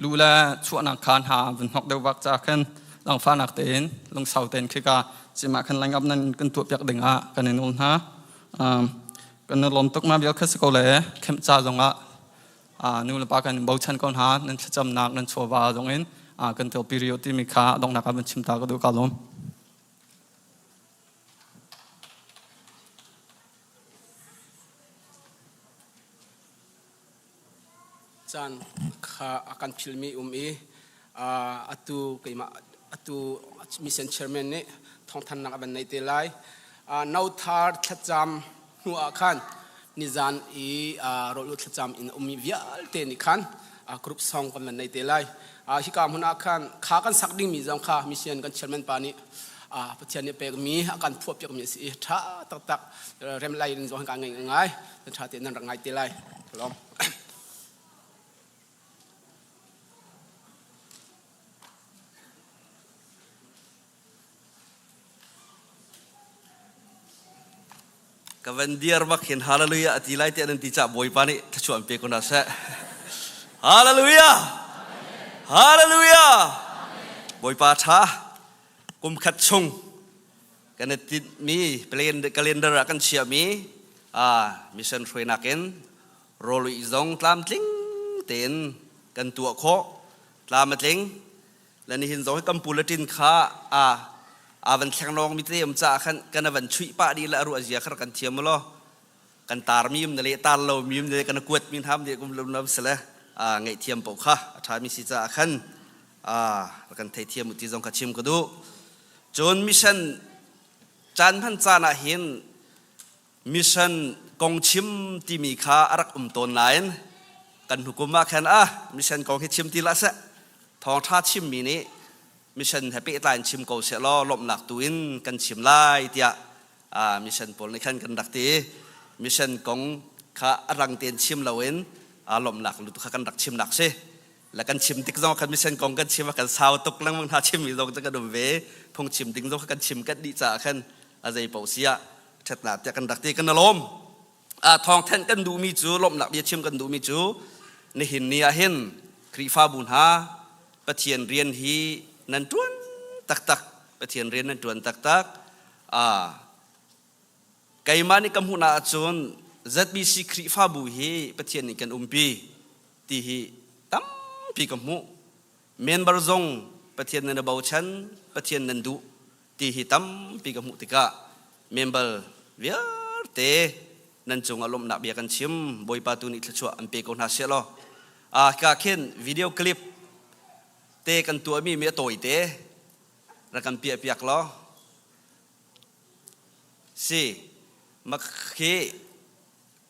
G: lu le chuahnak kha hna vun hnok deuh vak ca khan langfahnak tein lungsau tein khika cim ah khan line up nan kan tuah piak ding ah kan in nawl hna Kan i lawm tuk ma vial kha si ko le kemh ca zongah nu le pa kan bochan ko hna nan thlacamnak nan chawva zong in kan telpi rio timi kha donghnak ah van chim ta ka duh ka lawm.
A: Caan kha a kan philmi um i atu keimah atu mission chairman nih thawngthannak a van nei te lai. Nauthar thlacam hnu ah khan nizan i rawl thlacam in ummi vialte nih khan group song kan van nei te lai. Hika hmun ah khan kha kan sak dingmi zong kha mission kan chairman pa nih Pathian nih pekmi a kan phuah piakmi a si i ṭha taktak rem lai in zong kan ngei ngai. Ṭha tein nan rak ngai te lai. Lawm.
H: Ka van dir bak hin hallelujah ati lai te nan ti ca Bawipa nih thluachuah an pe ko hna seh. Hallelujah! Hallelujah! Bawipa tha kum khat chung kan i tinhmi calendar ah kan chiahmi mission hruainak in rawl zong tlamtling tein kan tuah khawh tlam a tling le nihin zong hi kan pu le ṭin kha a a van thlenglawng mi te um caah khan kan van chuih pah dih le a ruah zia kha kan thiam law kan tar mi um na le tar lo mi um le kan kuat mi hna um le kum lam sele a ngaih thiam po kha a ṭha mi si caah khan a kan thei thiam ti zong kha chim ka duh cun mission caan hman caan ah hin. Mission kong chim timi kha a rak um tawn nain kan hnukum ah khan ah mission kong hi chim ti lah seh thawngṭha chimmi nih mission he pehtlai in chim ko seh law lawmhnak tu in kan chim lai tiah mission pawl nih khan kan rak ti. Mission kong kha a rang tein chim loin lawmhnak lu tu kha kan rak chimnak si. Le kan chim tik zong khan mission kong kan chim kan sau tuk lengmang hna chimmi zong cu kan um ve. Phung chim ding zong kha kan chim kan dih caah khan a zei paoh si ah ṭhatnak tiah kan rak ti kan lawm. Thawngthen kan duhmi cu lawmhnak bia chim kan duhmi cu nihin ni ah hin Khrihfabu hna Pathian rian hi nan ṭuan taktak Pathian rian nan ṭuan taktak. Keimah nih ka hmuhnak ahcun ZBC Khrihfabu hi Pathian nih kan umpi ti hi tampi ka hmuh. Member zong Pathian nan i bochan, Pathian nan duh ti hi tampi ka hmuh tikah member vialte nan cungah lawmhnak bia kan chim. Bawipa tu nih thluachuah an pe ko hna seh law. Ka khin video clip te kan tuahmi mi a tawi te rak kan piah piak law. Si mak khi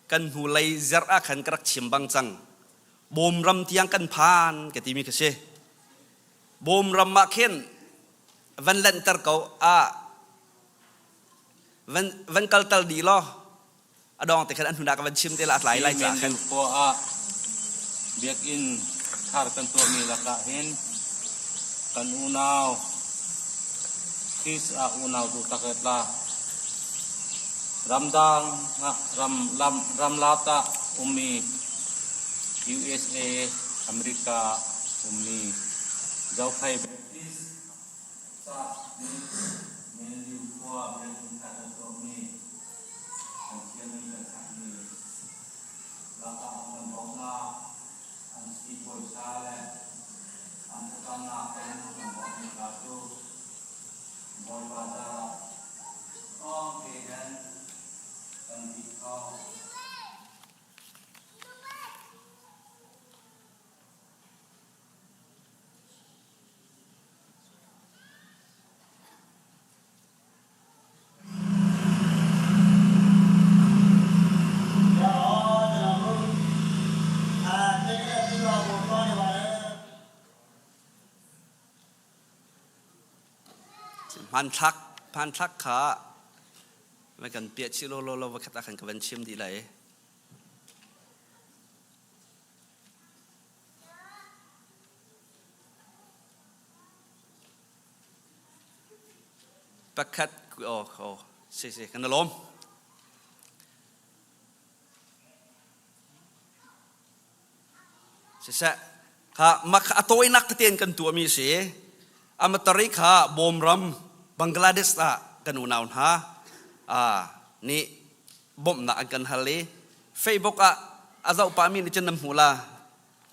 H: kan hnu lei zerh ah khan ka rak chim bang cang. Bawm ram tiang kan phan ka timi kha si. Bawm ram ah khin van lanhter ko ah van van kaltal dih law a dawng te khan an hnunak van chim te la a tlai lai caah khan.
I: Khua ah biakinn thar kan tuahmi lakah hin kan unau Kris ah unau duh tak la ramdang ah ram lam ramlat ah ummi USA America ummi Zophei Baptist Church nih Menliu khua biakinn thar kan tuahmi kan thiammi kan sakmi lakah an kan bawmhnak an si puaisa le an thlacamnak in kan bawmhmi hna cu Bawipa caah tlawm tein kan ti kho.
H: Hmanthlak hmanthlak kha va kan piah chih law law va khat ah khan ka van chim dih lai. Pakhat oh oh si si kan lawm. Siseh kha mak a tawinak tein kan tuahmi si. Amatari kha Bawmram Bangladesh ah kan unau hna nih bawmhnak an kan hal i Facebook ah a zoh pahmi nih cun nan hmuh la.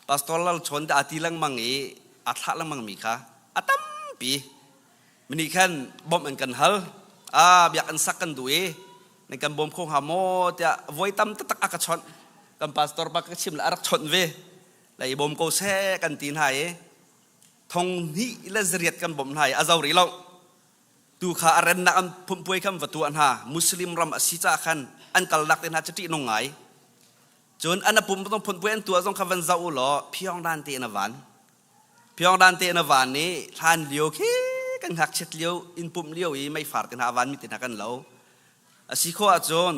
H: Pastor Lal Chawn te aa ti lengmang i aa thlah lengmang mi kha a tampi. Mini khan bawmh an kan hal. Biak an sak kan duh i nan kan bawm kho hnga maw tiah voi tam taktak a ka chawnh. Kan pastor pa ka chim le a rak chawnh ve. Le i bawm ko seh kan ti hna i thong hnih le zariat kan bawmh hna i a zo rih lo. Tu kha a rennak an phumpuai khan va tuah hna. Muslim ram a si caah khan an kalnak te hna cu ṭihnung ngai. Cun an a pum zong phunpuai an tuah zong kha van zoh u law phiongdan te in a van. Phiongdan te in a van i hlan lio khi kan ngakchiat lio inn pumh lio i meifar te hna a vanmi te hna kan lo. A si khawh ahcun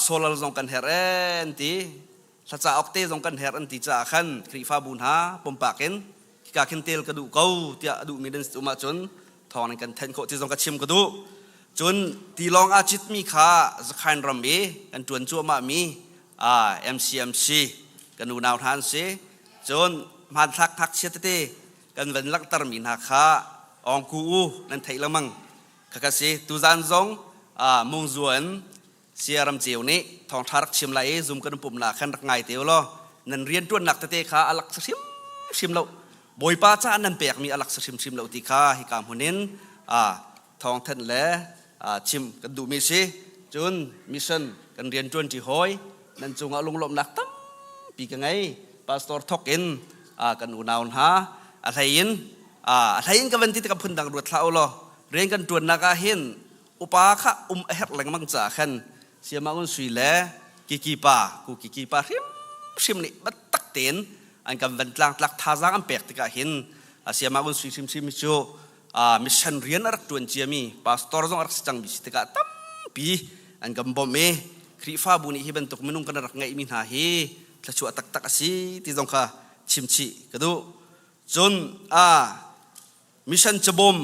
H: solar zong kan herh ee an ti. Thlacauk te zong kan herh an ti caah khan Khrihfabu hna pumpak in khika khin tel ka duh ko tiah a duhmi nan um ahcun thawng in kan thenh khawh ti zong ka chim ka duh. Cun tilawng aa citmi kha Zakhain ram i kan ṭuan cuahmahmi MCMC kan unau hna an si. Cun hmanthlak ngakchia tete kan van langhtermi hna kha Awngku u nan theih lengmang khakha si. Tuzan zong Mungzuan Siaram Ceu nih thawngṭha rak chim lai i zum kan pumnak khan rak ngai te u law nan rianṭuannak tete kha a lak hrimhrim lo. Bawipa caah nan pekmi a lak hrimhrim lo ti kha hika hmun in thawngthanh le chim kan duhmi si. Cun mission kan rianṭuanṭi hawi nan cungah lunglawmhnak tampi ka ngei. Pastor thok in kan unau hna a hlei in a hlei in ka van ti tikah phundang ruat hlah u law rian kan ṭuannak ah hin upa kha um a herh lengmang caah khan. Sayama Ngun Sui le Kiki pa ku Kiki pa hrimhrim nih biatak tein an kan van tlangtlak thazaang an pek tikah hin Sayama Ngun Sui hrimhrim hi cu mission rian a rak ṭuan ciami pastor zong a rak si cangmi si tikah tampi an kan bawmh i Khrihfabu nih hi bantuk minung kan rak ngeihmi hna hi thluachuah taktak a si ti zong kha chimchih ka duh. Cun mission cabawm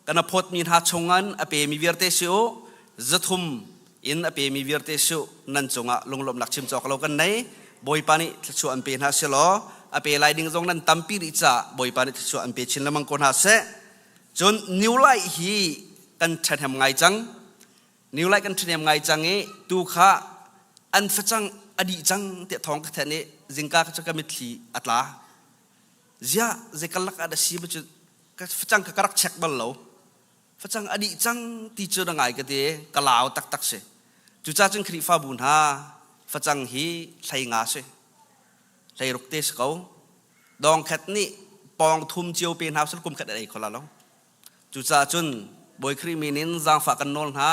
H: kan a phawtmi hna chungin a pemi vialte si u 300 in a pemi vialte si u nan cungah lunglawmhnak chim cawk lo kan nei. Bawipa nih thluachuah an pe hna selaw a pe lai ding zong nan tampi rih caah Bawipa nih thluachuah an pe chin lengmang ko hna seh. Cun New Light hi kan ṭhahnem ngai cang. New Light kan ṭhahnem ngai cang i tu kha an facang a dih cang tiah thawng ka thenh i zingka ka cu ka mitthli a tla. Ziah zeikalak ah dah si cu ka facang ka ka rak check bal lo. Facang a dih cang ti cu na ngai ka ti ka lau taktak si. Cucaah cun Khrihfabu hna facang hi hlei nga si. Hlei ruk te si ko. Dawng khat nih pawng thum cio pe hna usih kum khat a ei kho la lo. Cucaah cun Bawi Khrih min in zaangfah kan nawl hna.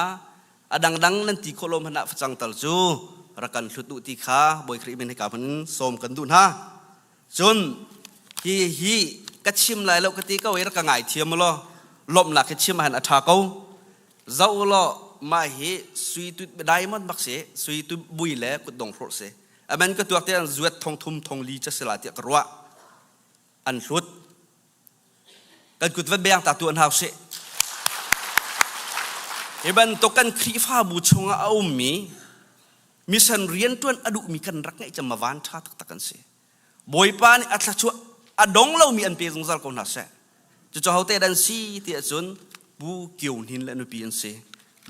H: A dangdang nan ti khawh lo hmanh ah facang tal cu rak kan hlut u ti kha Bawi Khrih min hika hmun in sawm kan duh hna. Cun hi hi ka chim lai lo ka ti ko i rak ka ngaithiam u law lawmhnak hi chim ahhin a ṭha ko. Zoh u law mah hi sui tu diamond bak si, sui tu bui le kutdong hlorh si. Amen ka tuak tiang zuat thong thum thong li ca si la tiah ka ruah. An hlut. Kan kut van beng ta tuan hau sih. Hi bantuk kan Khrihfabu chungah a ummi mission rianṭuan a duhmi kan rak ngeih cam ma van ṭha taktak an si. Bawipa nih a thluachuah a dong lomi an pe zungzal ko hna seh. Cucu hote dan si ti ahcun Pu Kio Hnin le nupi an si.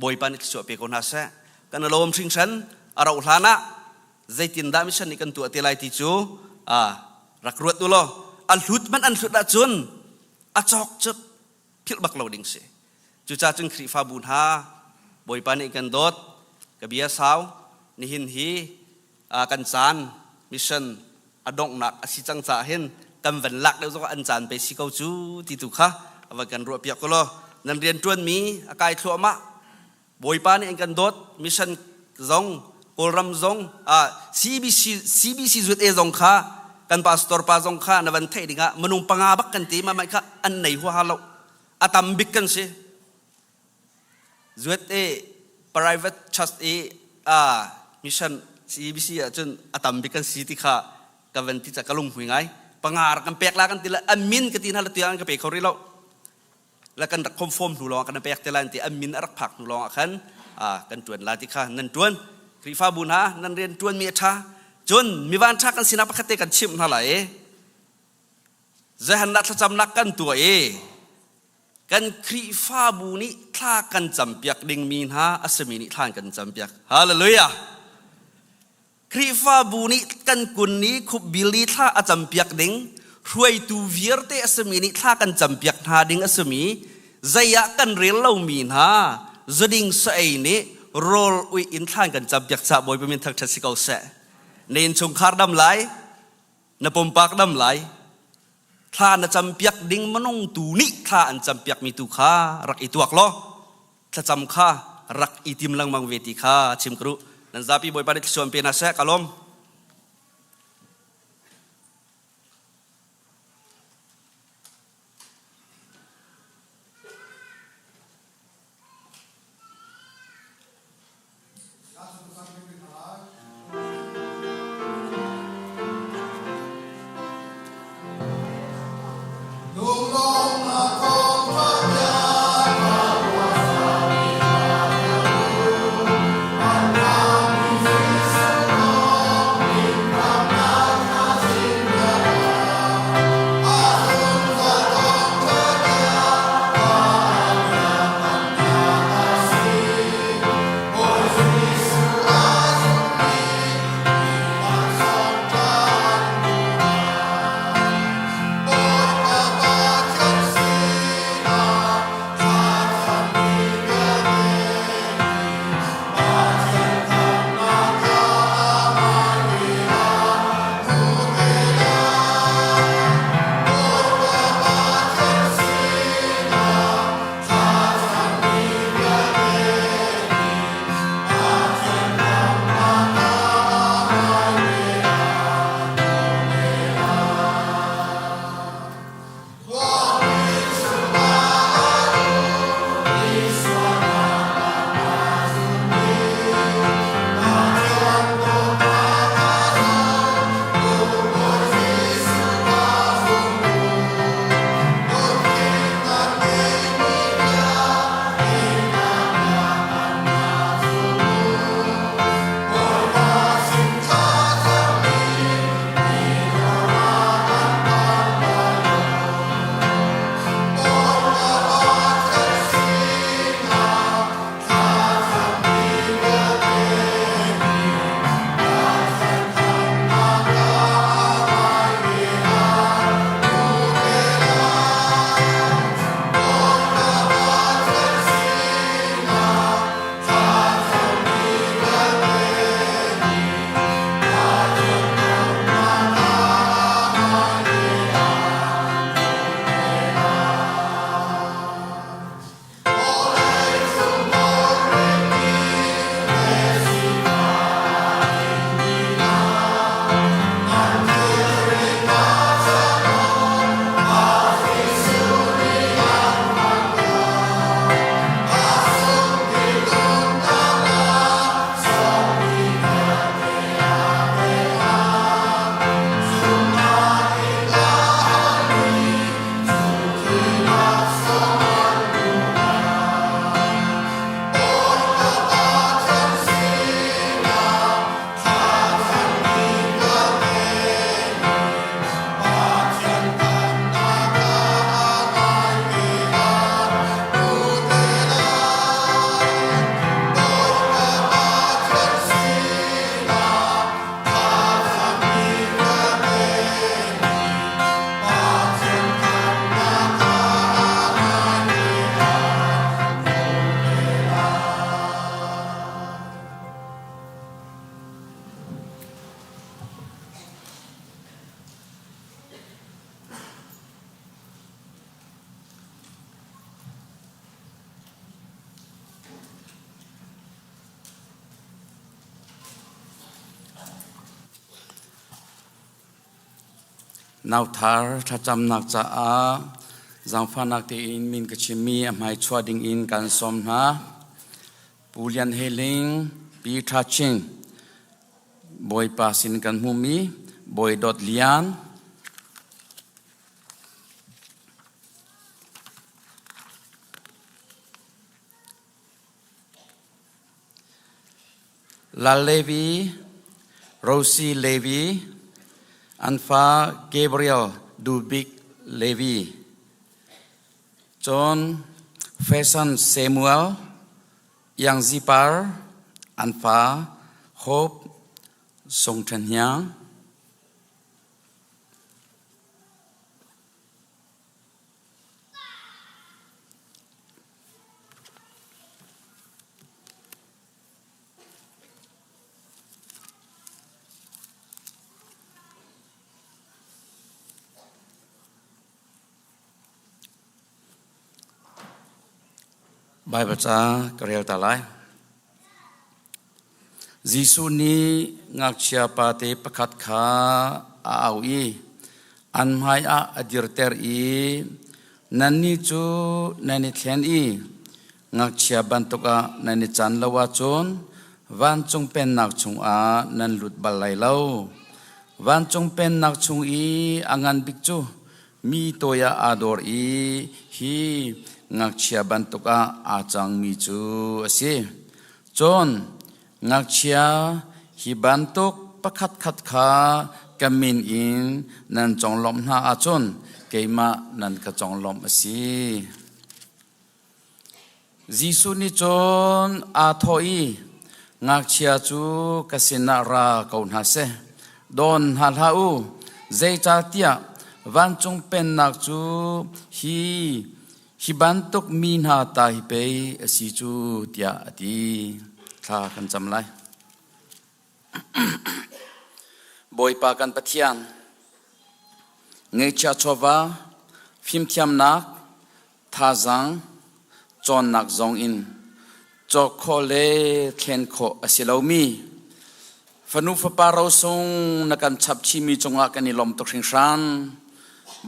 H: Bawipa nih thluachuah pe ko hna seh. Kan lawm hringhran a rauh hlan ah zeitindah mission nih kan tuah te lai ti cu rak ruat u law a hlut man an hlut ahcun a cawk cu philh bak lo ding si. Cucaah cun Khrihfabu hna Bawipa nih kan dawt ka bia sau nihin hi kan caan mission a donghnak a si cang caah hin kan van lak deuh zong an caan pe si ko cu ti tu kha a van kan ruah piak ko law nan rian ṭuanmi a kai thluahmah Bawipa nih an kan dawt mission zong Kawlram zong CBC CBC zuat e zong kha kan pastor pa zong kha na van theih dingah minung panga bak kan ti ma mai kha an nei huaha lo a tam bik kan si Zuat i private church i mission CBC ahcun a tam bik kan si ti kha ka van ti ca ka lunghmui ngai. Panga rak kan pek la kan ti le an min ka ti hna le tuang an ka pe kho rih lo. Le kan rak confirm hnu lawng kan pek te lai ti an min a rak phak hnu lawng ah khan kan tuan la ti kha nan tuan. Khrihfabu hna nan rian tuan mi a tha. Cun mivan tha kan sinak pakhat te kan chimh hna lai i zehannak thlacamnak kan tuah i Kan Khrihfabu nih thla kan campiak dingmi hna a simi nih thla an kan campiak. Hallelujah! Khrihfabu nih kan kun i khupbil i thla a campiak ding, hruaitu vialte a simi nih thla kan campiak hna ding a simi, zei ah kan rel lomi hna zuding sa-ei nih rawl uih in thla an kan campiak caah Bawipa min thangṭhat si ko seh. Na innchungkhar dam lai, na pumpak dam lai, thla na campiak ding minung tu nih thla an campiakmi tu kha rak i tuak law thlacam kha rak i tim lengmang ve ti kha chim ka duh. Nan zapi Bawipa nih thluachuah in pe hna seh. Ka lawm.
J: Nauthar thlacamnak caah zaangfahnak tein min ka chimmi a hmai chuah ding in kan sawm hna. Pu Lian He Ling, Pi Tha Ching, Bawipa sin kan hmumi Bawi Dawt Lian, Lal Levi, Rosie Levi, an fa Gabriel Dubik Levi, cun Faison Samuel, Yang Zipar, an fa Hope Sung Ṭhen Hniang. Baibal ca ka rel ta lai. Jesuh nih ngakchia pate pakhat kha a auh i an hmaiah a dirter i nannih cu nan i thlen i ngakchia bantuk ah nan i can lo ahcun vancung pennak chungah nan lut bal lai lo. Vancung pennak chung i a ngan bik cu mi toi ah aa dor i hi ngakchia bantuk ah aa cangmi cu a si. Cun ngakchia hi bantuk pakhatkhat kha ka min in nan conglawmh hna ahcun keimah nan ka conglawmh a si. Jesuh nih cun aa thawh i, Ngakchia cu ka sinah ra ko hna seh, dawn hna hlah u, zeicahtiah vancung pennak cu hi hi bantuk mi hna ta hi pei a si cu, tiah a ti. Thla kan cam lai. Bawipa kan Pathian, ngeihchiah chawva, fimthiamnak, thazaang, cawnnak zong in cawk khawh le thlen khawh a si lomi fanu fapa rosung na kan chap chihmi cungah kan i lawm tuk hringhran.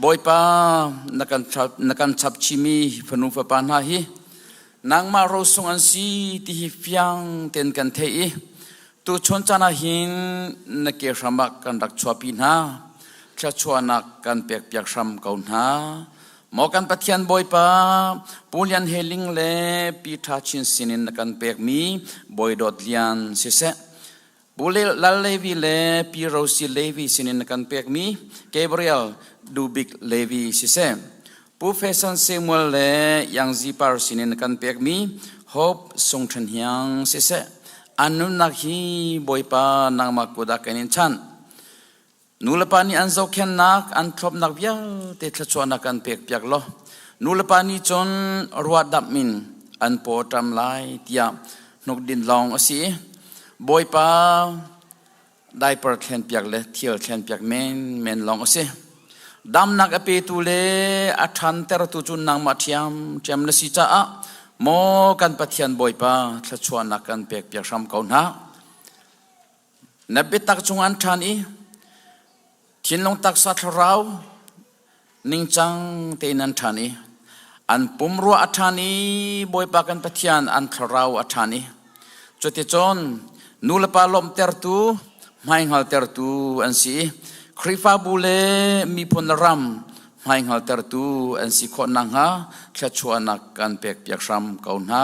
J: Bawipa na kan chap chihmi fanu fapa hna hi nangmah rosung an si ti hi fiang tein kan theih i tuchun caan ah hin na ke hram ah kan rak chuahpi hna thluachuahnak kan pekpiak hram ko hna maw kan Pathian Bawipa Pu Lian He Ling le Pi Tha Chin sinin na kan pekmi Bawi Dawt Lian siseh Pu Lal Levi le Pi Rosi Levi sinin na kan pekmi Gabriel Dubik Levi siseh Pu Fesan Samuel le Yang Zipar sinin na kan pekmi Hope Sung Ṭhen Hiang siseh an nunnak hi Bawipa nangmah kut ah kan in chanh. Nulepa nih an zohkhennak, an thlopnak vialte thluachuahnak kan pekpiak law nulepa nih cun ruahdamh in an paw ṭam lai tiah hnukdin lawng a si i Bawipa diaper thlenpiak le thil thlenpiak menmen lawng a si. Damnak a petu le a ṭhantertu cu nangmah ṭhiamṭhiam na si caah maw kan Pathian Bawipa thluachuahnak kan pekpiak hram ko hna. Na biatak cung an ṭhan i thinlung taksa thlarau ningcang tein an ṭhan i an pumrua a ṭhan i Bawipa kan Pathian an thlarau a ṭhan i cuticun nu le pa lawmhtertu hmaihngaltertu an si i Khrihfabu le miphun le ram hmaihngaltertu an si khawh nakhnga thluachuahnak kan pekpiak hram ko hna.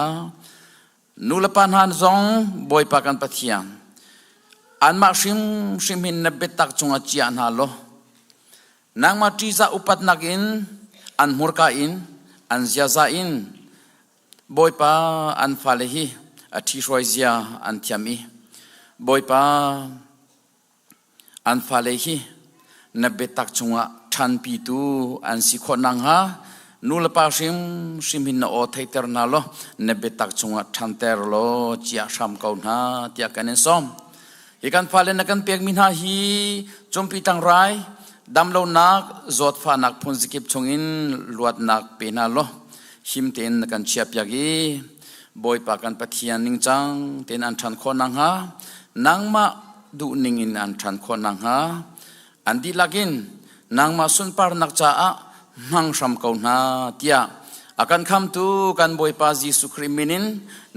J: Nulepa hna zong Bawipa kan Pathian anmah hrimhrim hin na biatak cungah chia hna law nangmah ṭihzah upatnak in an hmurka in an ziaza in Bawipa an fale hi a ṭhihruai zia an thiam i Bawipa An fale hi na biatak chungah ṭhanpitu an si khawh nakhnga nulepa hrimhrim hin na aw theihter hna law na biatak chungah ṭhanter law ciah hram ko hna tiah kan in sawm. Hi kan fale na kan pekmi hna hi cumpi tlangrai, damlonak, zawtfahnak phunzikip chungin luatnak pe hna law him tein na kan chiahpiak i Bawipa kan Pathian ningcang tein an ṭhan khawh nakhnga nangmah duhning in an ṭhan khawh nakhnga an dihlak in nangmah sunparnak caah hmang hram ko hna tiah a kan khamtu kan Bawipa Jesuh Khrih min in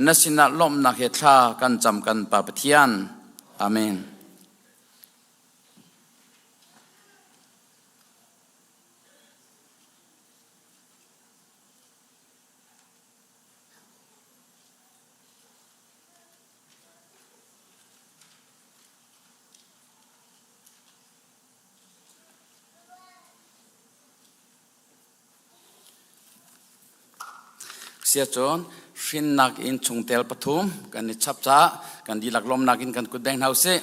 J: na sinah lawmhnak he thla kan cam kan Pa Pathian. Amen. Siacun hrinnak in chungtel pathum kan i chap caah kan dihlak lawmnak in kan kut beng hna usih.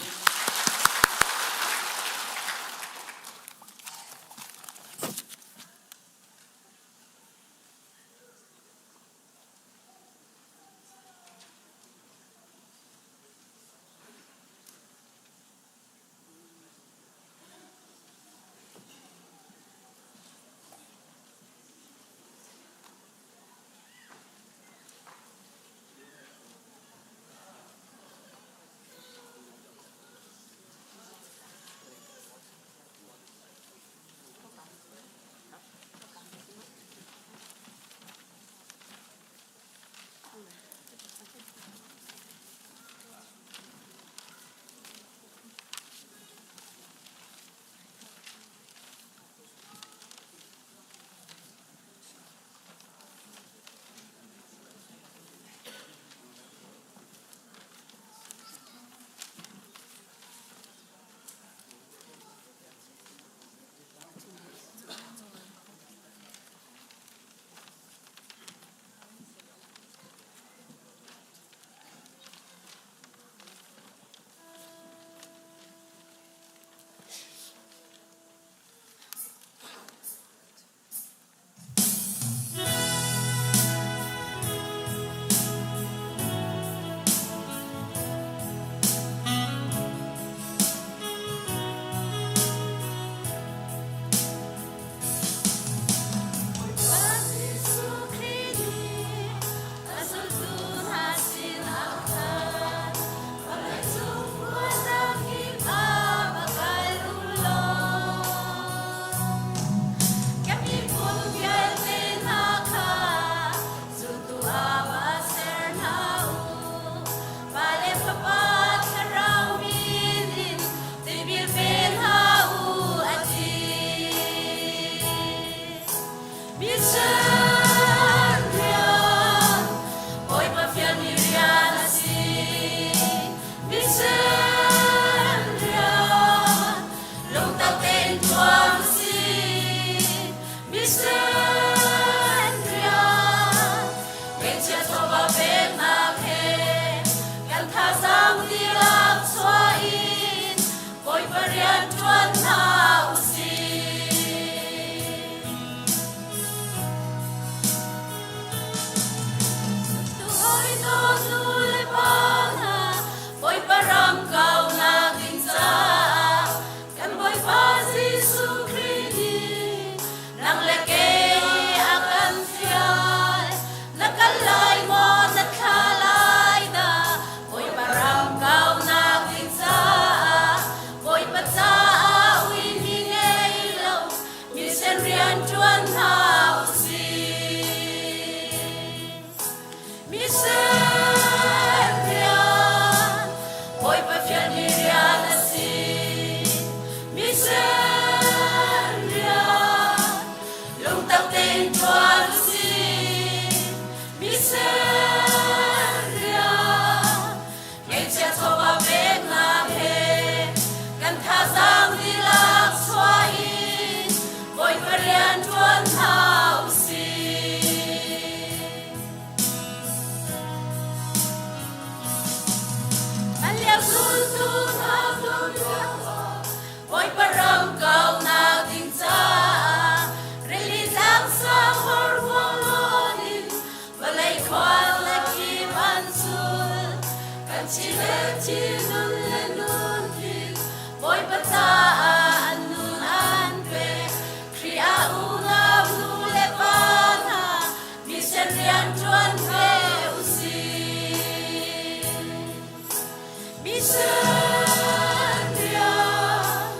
D: Mission rian,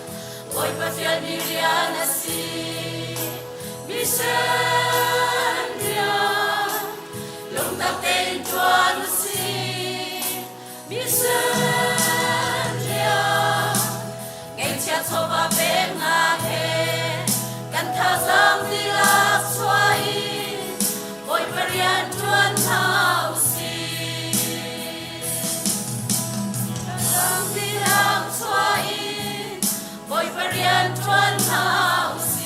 D: Bawipa fialmi rian a si. Mission rian lungtak tein ṭuan u sih. Mission rian ngeihchiah chawva peknak he kan thazaang dihlak chuah in Bawipa rian ṭuan hna u sih. Thazaang dihlak chuah in Bawipa rian ṭuan hna u sih.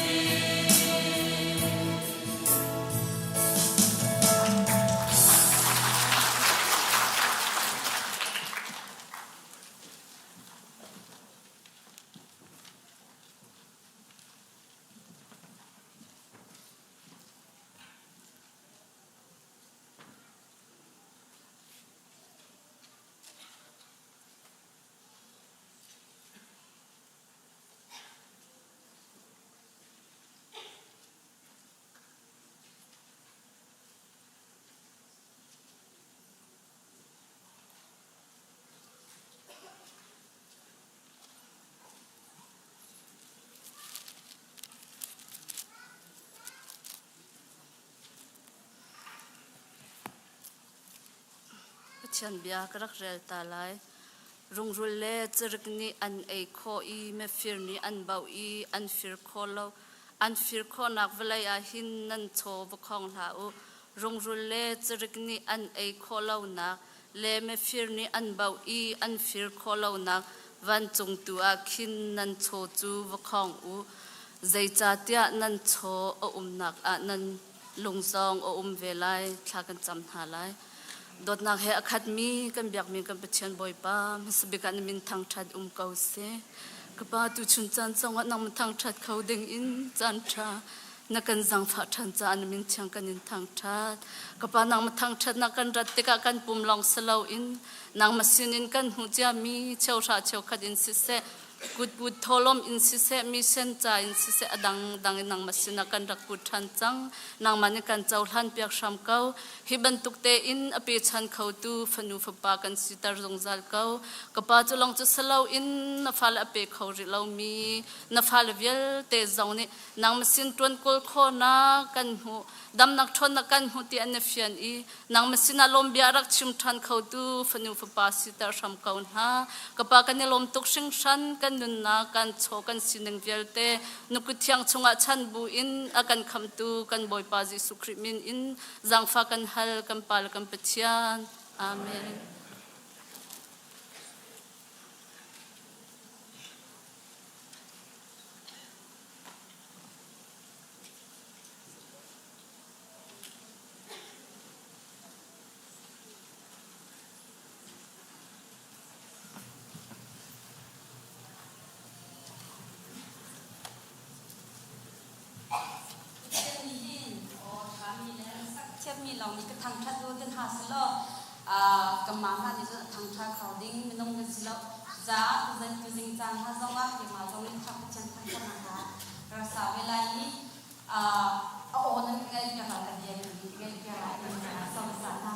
K: Pathian bia ka rak rel ta lai. Rungrul le cirik nih an ei khawh i mifir nih an bauh i an fir khawh lo. An fir khawhnak vawlei ah hin nan chaw va khong hlah u. Rungrul le cirik nih an ei khawh lonak le mifir nih an bauh i an fir khawh lonak vancung tu ah khin nan chaw cu va khong u. Zeicahtiah nan chaw a umnak ah nan lung zong a um ve lai. Thla kan cam hna lai. Dawtnak he a khatmi kan biakmi kan Pathian Bawipa hmasabik ah na min thangṭhat um ko seh. Ka Pa tuchun caan zongah nangmah thangṭhat kho ding in caan ṭha na kan zaangfah ṭhan caah na min thiang kan in thangṭhat. Ka Pa nangmah thangṭhatnak kan rat tikah kan pum lawng si loin nangmah sinin kan hmuh ciami cheuhra cheukhat in siseh kutput thawlawm in siseh mission ca in siseh a dangdang in nangmah sinah kan rak put ṭhan cang nangmah nih kan cohlan piak hram ko hi bantuk tein a pechan khotu fanu fapa kan siter zungzal ko ka pa cu lawng cu salo in na fale a pe kho rih lomi na fale vialte zong nih nangmah sin ṭuan kawl khawhnak kan hmuh damnak ṭhawnnak kan hmuh ti an na fian i nangmah sinah lawmbia rak chim ṭhan khotu fanu fapa siter hram ko hna ka pa kan i lawm tuk hringhran kan nunnak kan chaw kan sining vialte nukut thiang chungah chan bu in a kan khamtu kan Bawipa Jesuh Khrih min in zaangfa kan hal kan Pa le kan Pathian amen
L: Pathian nih hin aw ṭhami le sak thiammi lawng nih ka thangṭhat u ti hna selaw kanmah hna nih cun a thangṭha kho ding minung kan si lo. Cucaah tuzan tuzing caan hna zongah keimah zong nih ṭha Pathian thangṭhatnak hna ka rak sa ve lai i a aw nan ka ngaih piak lai ka bia nan ka ngaih piak lai ti sawm sa hna.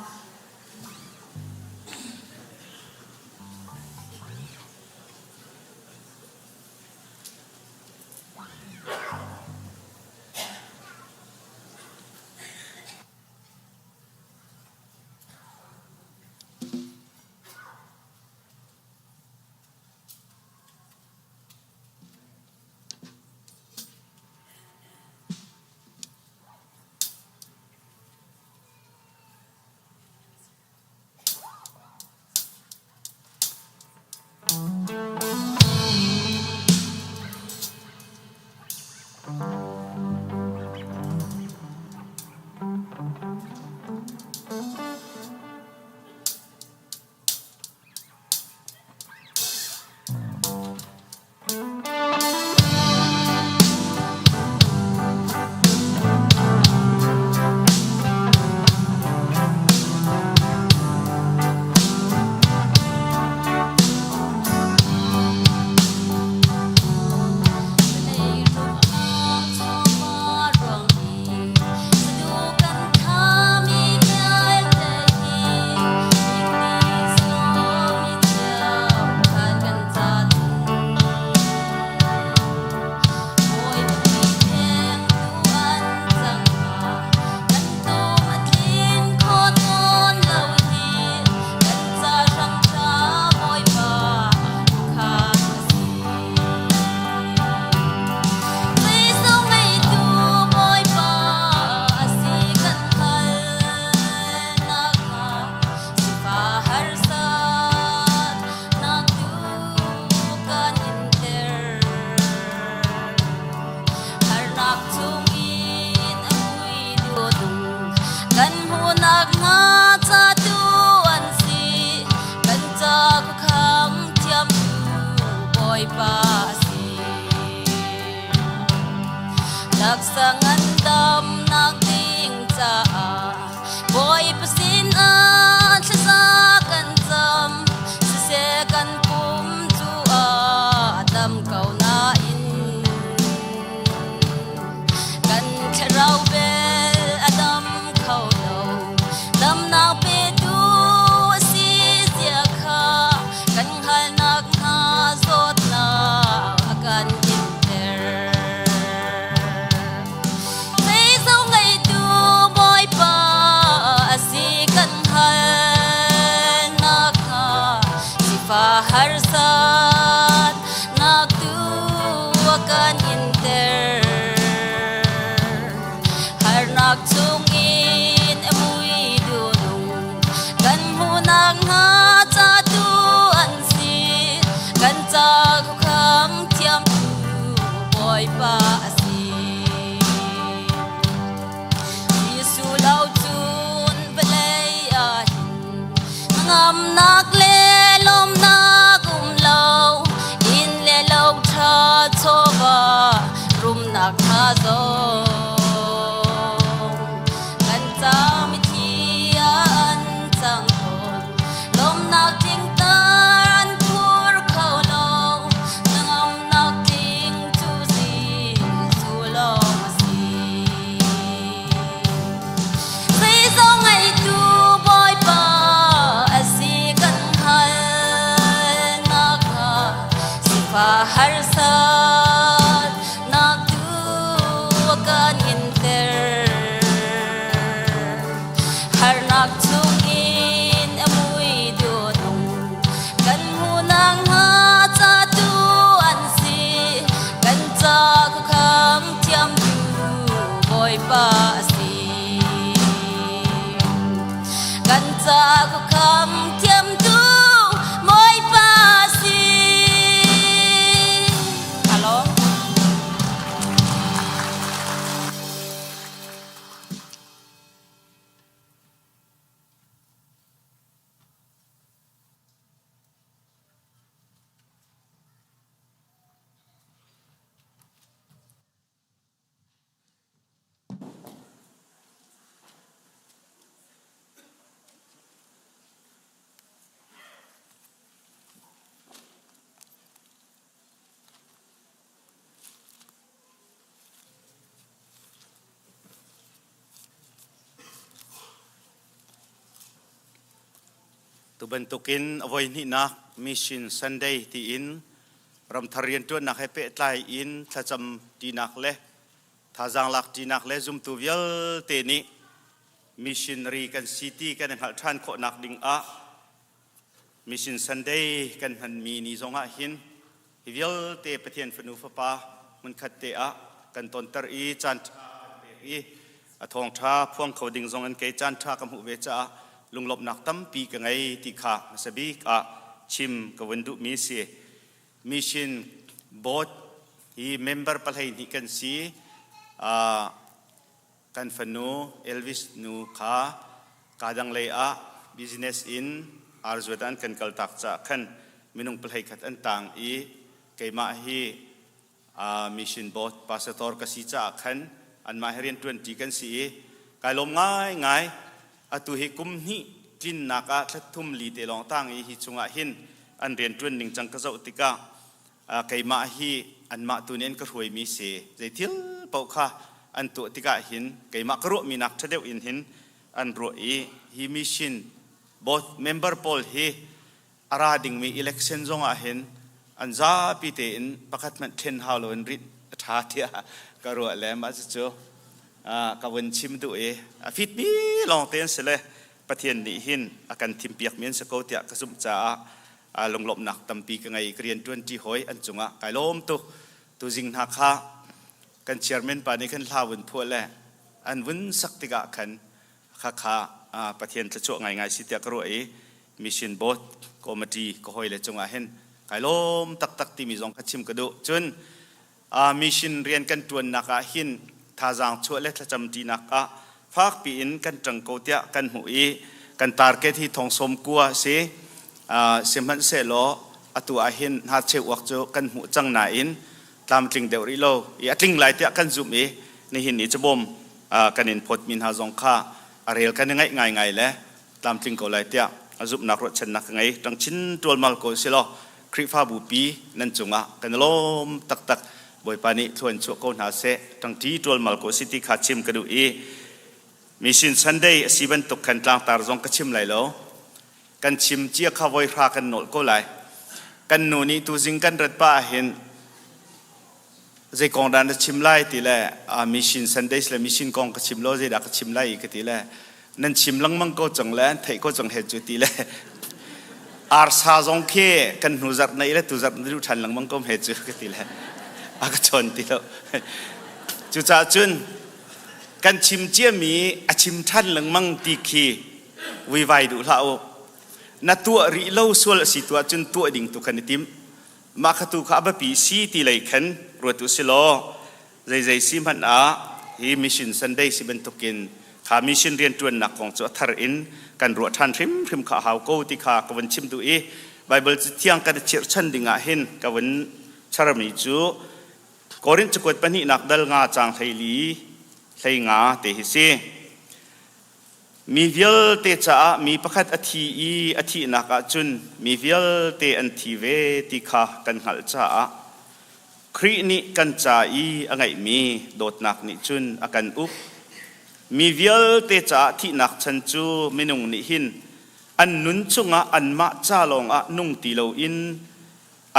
K: Taksa ngandamnak ding caah Bawipa sinah thlaza kan cam. Siseh kan pum cu a dam ko nain kan thlarau bel a dam kho lo. Damnak petu a si zia kha kan hngalhnak hnga zawtnak a kan inter. Zeizong ngeitu Bawipa a si kan hngalhnak hnga sifah harsat nak tu a kan inter. Harnak chungin a mui dunung kan hmuhnak hnga ca tu an si. Kan ca khuakhang thiamtu Bawipa a si. Jesuh lo cun vawlei ah hin ngamnak le lawmnak um lo inn le lo ṭha chawva rumnak hna zong kan ca mithi ah an cang tawn lawmnak tling tar an phur kho lo hnangamnak tling cu Jesuh lawng a si. Zeizong ngeitu Bawipa a si kan hngalhnak hnga sifah harsat nak tu a kan inter. Harnak chungin a mui dunung kan hmuhnak hnga ca tu an si kan ca khuakhang thiamtu Bawipa a si. Kan ca khuakhang thiamtu Bawipa a si. Hello.
M: Tu bantukin a voihnihnak Mission Sunday tiin ramthar rianṭuannak he pehtlai in thlacam ṭinak le thazaang lak ṭinak le zumtu vialte nih missionary kan si ti kan i hngalh ṭhan khawhnak ding ah Mission Sunday kan hmanmi ni zong ah hin hi vialte Pathian fanu fapa hmunkhat te ah kan tonter i caan ṭha kan pek i a thawngṭha phuang kho ding zong an kei caan ṭha ka hmuh ve caah lunglawmhnak tampi ka ngei ti kha hmasa bik ah chim ka vun duhmi si. Mission Board hi member 12 kan si. Kan fanu Elvis nu kha kadang lei ah business in arzuat an kan kaltak caah khan minung pahlei khat an tang i keimah hi mission board pastor ka si caah khan anmah he rian ṭuanṭi kan si i kai lawm ngaingai. Atu hi kum hnih tlinnak ah thla thum li te lawng tang i hi chungah hin an rian ṭuan ning cang ka zoh tikah keimah hi anmah tu nih an ka hruaimi si. Zei thil paoh kha an tuah tikah hin keimah ka ruahmi nak ṭha deuh in hin an ruah i hi mission board member pawl hi a ra dingmi election zong ah hin an zapi tein pakhat hmanh thlen hau loin rinh a ṭha tiah ka ruah le mah cucu ka vun chim duh i a fitmi lawng te an si le Pathian nih hin a kan thimpiakmi an si ko tiah ka zumh caah lunglawmhnak tampi ka ngei. Ka rian ṭuanṭi hawi an cungah kai lawm tuk. Tuzing hna kha kan chairman pa nih khan hla vun phuah le an vun sak tikah khan khakha Pathian thluachuah ngaingai si tiah ka ruah i mission board committee ka hawile cungah hin kai lawm taktak timi zong kha chim ka duh. Cun mission rian kan ṭuannak ah hin thazaang chuah le thlacam ṭinak ah fakpi in kan ṭang ko tiah kan hmuh i kan target hi thong sawm kua si. Sihmanhsehlaw atu ah hin hnarcheu uak cu kan hmuh cang nain tlamtling deuh rih lo i a tling lai tiah kan zumh i. Nihin i cabawm kan in phawtmi hna zong kha a rel kan i ngaih ngaingai le tlamtling ko lai tiah a zumhnak ruahchannak ka ngei. Ṭang chin ṭualmal ko si law Khrihfabu pi nan cungah kan i lawm taktak. Bawipa nih thlua in chuah ko hna seh. Ṭangṭi ṭualmal ko si ti kha chim ka duh i Mission Sunday a si bantuk khan tlangtar zong ka chim lai lo. Kan chim cia kha voi hra kan nolh ko lai. Kan nu nih tuzing kan rat pah ahhin zei kong dah na chim lai ti le mission Sundays le mission kong ka chim lo zeidah ka chim lai ka ti le nan chim lengmang ko cang le an theih ko cang he cu ti le arsa zong khi kan hnu zarh na le tu zarh na duh ṭhan lengmang ko he cu ka ti le a ka chawn ti lo. Cucaah cun kan chim ciami a chim ṭhan lengmang ti khi vuivai duh hlah u. Na tuah rih lo sual a si tu ahcun tuah ding tu khan i tim. Mah kha tu kha a biapi si ti lei khan ruat u si law zeizei si hmanh ah hi mission Sunday si bantukin kha mission rianṭuannak kong cu a thar in kan ruah ṭhan hrimhrim kha a hau ko ti kha ka vun chim duh i Bible thiang kan i chirhchan ding ah hin ka vun charmi cu Korinth cakuat pahnihnak dal nga caang 14 hleinga te hi si. Mi vialte caah mi pakhat a thi i a thihnak ah cun mi vialte an thi ve ti kha kan hngalh caah Khrih nih kan ca i a ngeihmi dawtnak nih cun a kan uk. Mi vialte caah thihnak chan cu minung nih hin an nun chungah anmah ca lawngah nung ti loin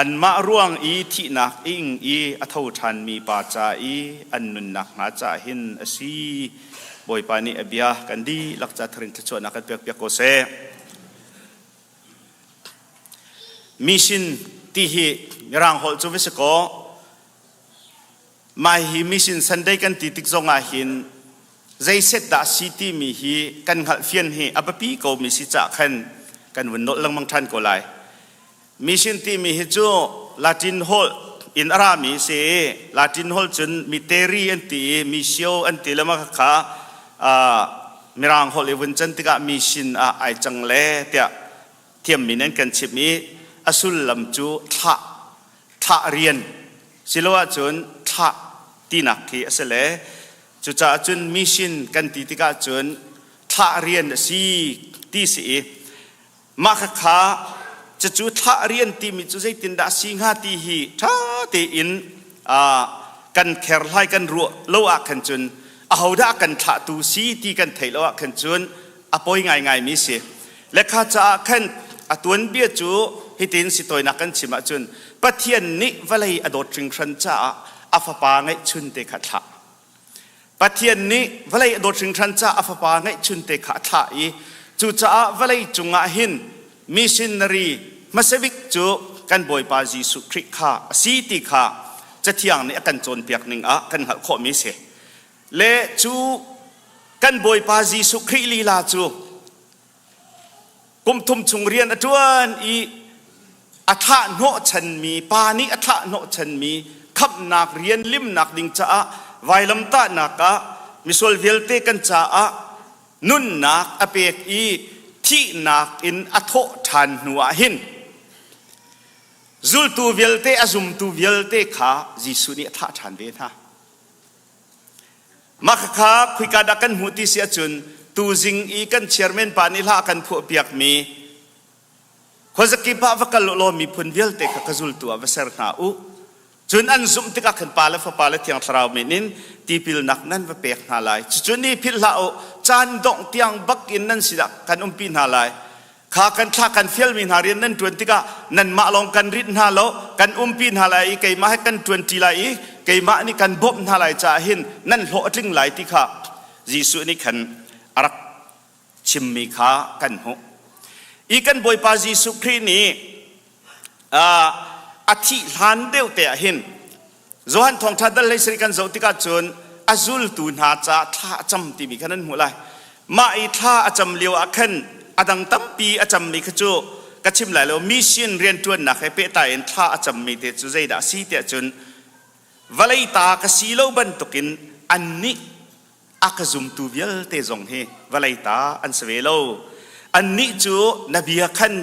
M: Anmah ruang i thihnak i ing i a tho ṭhanmi pa ca i an nunnak hnga caah hin a si. Bawipa nih a bia kan dihlak ca tharin thluachuahnak kan pekpiak ko seh. Mission ti hi Mirang holh cu va si kaw, mah hi Mission Sunday kan ti tik zongah hin zeiset dah si timi hi kan hngalhfian hi a biapi ko mi si cah khan kan vun nolh lengmang ṭhan ko lai. Mission timi hi cu Latin holh in a rami si i Latin holh cun miteri an ti i missio an ti le mah kha Mirang holh i vun can tikah mission ah ai cang le tiah thiammi nan kan chimh i a sullam cu thlah thlah rian silo ahcun thlah tinak khi a si le cucaah cun mission kan ti tikah cun thlah rian a si ti si i mah khakha cucu thlah rian timi cu zeitindah si hnga ti hi ṭha tein kan kherhlai kan ruah lo ah khan cun ahodah kan thlahtu si ti kan theih lo ah khan cun a poi ngaingai mi si. Lekha caah khan a tuanbia cu hitin si tawinak kan chim ahcun Pathian nih vawlei a dawt hringhran caah a fapa ngeihchun te kha thlah. Pathian nih vawlei a dawt hringhran caah a fapa ngeihchun te kha a thlah i cucaah vawlei cungah hin missionary hmasabik cu kan Bawipa Jesuh Khrih kha a si ti kha Cathiang nih a kan cawnpiak ning ah kan hngalh khawhmi a si. Le cu kan Bawipa Jesuh Khrih lila cu kum thum chung rian a ṭuan i a thlah hnawhchanmi pa nih a thlah hnawhchanmi khamhnak rian limnak ding caah vailamtahnak ah misual vialte kan caah nunnak a pek i thihnak in a thawh ṭhan hnu ah hin zultu vialte a zumtu vialte kha Jesuh nih a thlah ṭhan ve hna. Mah khakha khuika dah kan hmuh ti si ahcun tuzing i kan chairman pa nih hla a kan phuahpiakmi khuazakip ah va kal law miphun vialte kha ka zultu ah va ser hna u. Cun an zumh tikah khan Pa le Fapa le Thiang Thlarau min in tipilnak nan va pek hna lai. Cucu ni philh hlah u, caan dongh tiang bak in nan sinah kan umpi hna lai. Kha kan thla kan fialmi hna rian nan ṭuan tikah nanmah lawng kan rit hna lo, kan umpi hna lai i keimah he kan ṭuanṭi lai i keimah nih kan bawmh hna lai caah hin nan hlawh a tling lai ti kha Jesuh nih khan a rak chimmi kha kan hmuh. I kan Bawipa Jesuh Khrih nih a thih hlan deuh te ah hin Johan thawngṭha dal hlei sarih kan zoh tikah cun a zultu hna caah thla a cam timi kha nan hmuh lai. Mah i thla a cam lio ah khan a dang tampi a cammi kha cu ka chim lai lo mission rianṭuannak he pehtlai in thla a cammi te cu zeidah a si tiah cun vawlei ta ka si lo bantukin annih a ka zumtu vialte zong hi vawlei ta an si ve lo. Annih cu na bia khan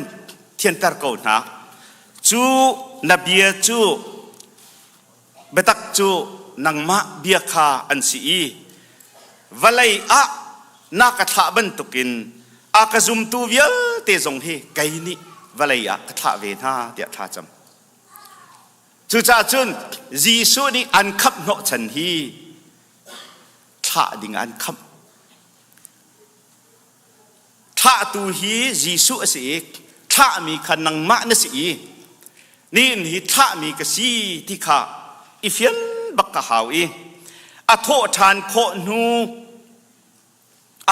M: thianter ko hna. Cu na bia cu biatak cu nangmah bia kha an si i vawlei ah na ka thlah bantukin a ka zumtu vialte zong hi kei nih vawlei ah ka thlah ve hna tiah thla cam. Cucaah cun Jesuh nih an khamh hnawhchan hi thlah ding an khamh. Thlahtu hi Jesuh a si i thlahmi kha nangmah na si i nihin hi thlahmi ka si ti kha i fian bak ka hau i a thawh ṭhan khawh hnu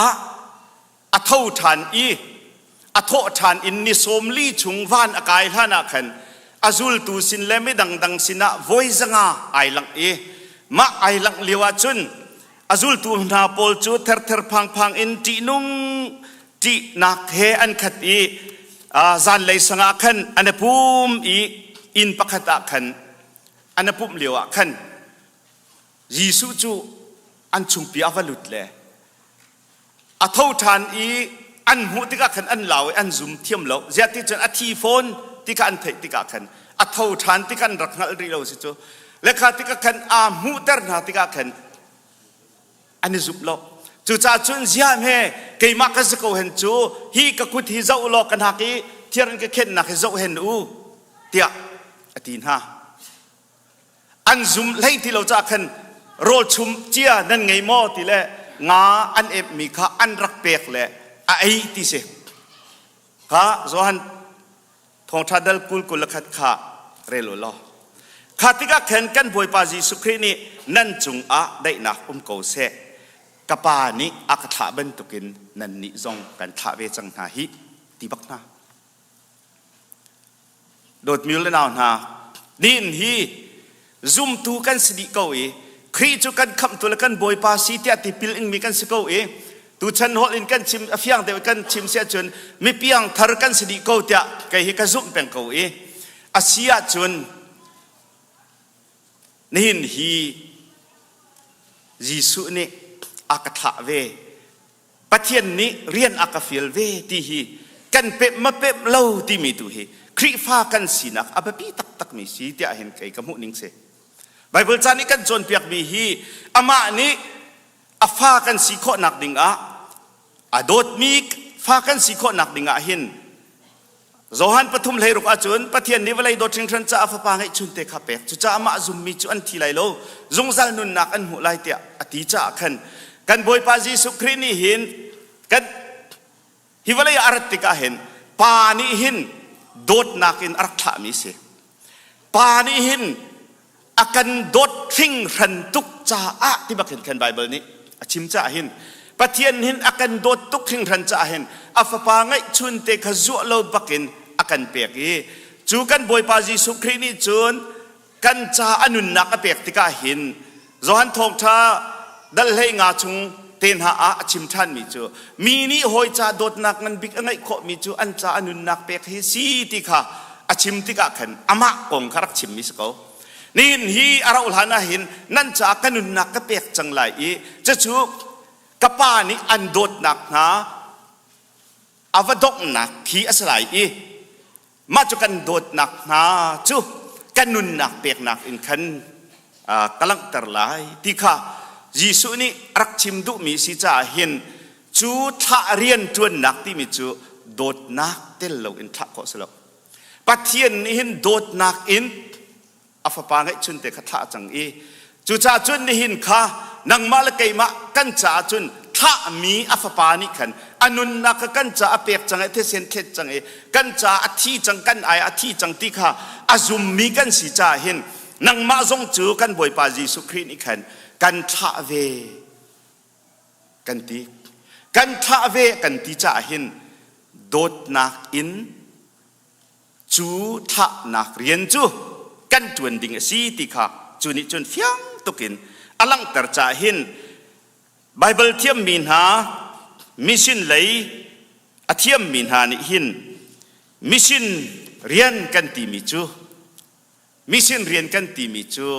M: ah a tho ṭhan i a thawh ṭhan in ni sawm li chung van a kai hlan ah khan a zultu sin le midang dang sinah voi zanga ai langh i mah ai langh lio ah cun A zultu hna pawl cu therther phangphang in ṭihnung ṭihnak he an khat i zanlei sang ah khan an i pum i inn pakhat ah khan an i pumh lio ah khan Jesuh cu an chungpi a va lut le a tho ṭhan i an hmuh tikah khan an lau i an zum thiam lo. Ziah ti cun a thi fawn ti kha an theih tikah khan a tho ṭhan ti kha an rak hngalh rih lo si cu. Le kha tikah khan aa hmuhter hna tikah khan an i zumh lo. Cucaah cun ziah hme keimah ka si ko hen cu hi ka kut hi zoh law ka hnak i thiar in ka khennak hi zoh hen u tiah a ti hna. An zum hlei ti lo caah khan rawl chum cia nan ngei maw ti le nga an emmi kha an rak pek le a ei ti si. Kha Johan thawngṭha dal 20 21 kha rel u law. Kha tikah khan kan Bawipa Jesuh Khrih nih nan cungah daihnak um ko seh. Ka Pa nih a ka thlah bantukin nannih zong kan thlah ve cang hna hih ti bak hna. Dawtmi le nau hna, nihin hi zumtu kan si dih ko i Khrih cu kan khamhtu le kan Bawipa si tiah tipil ingmi kan si ko i tuchan holh in kan chim a fiang deuh kan chim si ahcun mipiang thar kan si dih ko tiah kei hi ka zumh peng ko i a si ahcun nihin hi Jesuh nih a ka thlah ve Pathian nih rian a ka fial ve ti hi kan pemh ma pemh lo timi tu hi Khrihfa kan sinak a biapi taktakmi si tiah hin kei ka hmuh ning si. Bible ca nih kan cawnpiakmi hi amah nih a fa kan si khawhnak dingah a dawtmi fa kan si khawhnak dingah hin Johan pathum hleiruk ahcun Pathian nih vawlei dawt hringhran caah fapa ngeihchunte kha pek. Cucaah amah zummi cu an thi lai lo, zungzal nunnak an hmuh lai tiah a ti caah khan kan Bawipa Jesuh Khrih nih hin kan hi vawlei ah a rat tikah hin Pa nih hin dawtnak in a rak thlahmi si. Pa nih hin a kan dawt hringhran tuk caah ti bak hin khan Bible nih a chim caah hin Pathian hin a kan dawt tuk hringhran caah hin a fapa ngeihchun te kha zuah lo bakin a kan pek i cu kan Bawipa Jesuh Khrih nih cun kan ca a nunnak a pek tikah hin Johan thawngṭha dal hlei nga chung te hna ah a chim ṭhanmi cu mi nih hawi ca dawtnak ngan bik a ngeih khawhmi cu an ca a nunnak pek hi si ti kha a chim tikah khan amah kong kha rak chimmi si ko. Nihin hi a rauh hlan ah hin nan caah ka nunnak ka pek cang lai i cucu ka pa nih an dawtnak hna a va donghnak khi a si lai i Mah cu kan dawtnak hna cu kan nunnak peknak in khan ka langhter lai ti kha Jesuh nih a rak chim duhmi si caah hin cu thlah rian ṭuannak timi cu dawtnak tel loin thlah khawh si lo. Pathian nih hin dawtnak in a fapa ngeihchunte kha thlah cang i cucaah cun nihin kha nangmah le keimah kan caah cun thlahmi a fapa nih khan a nunnak kha kan caah a pek cang i thisen thlet cang i kan caah a thi cang kan ai a thi cang ti kha a zummi kan si caah hin nangmah zong cu kan Bawipa Jesuh Khrih nih khan kan thlah ve kan ti kan thlah ve kan ti caah hin dawtnak in Cu thlahnak rian cu kan ṭuan ding a si ti kha cu nih cun fiang tukin a langhter caah hin Baibal thiammi hna mission lei a thiammi hna nih hin mission rian kan timi cu mission rian kan timi cu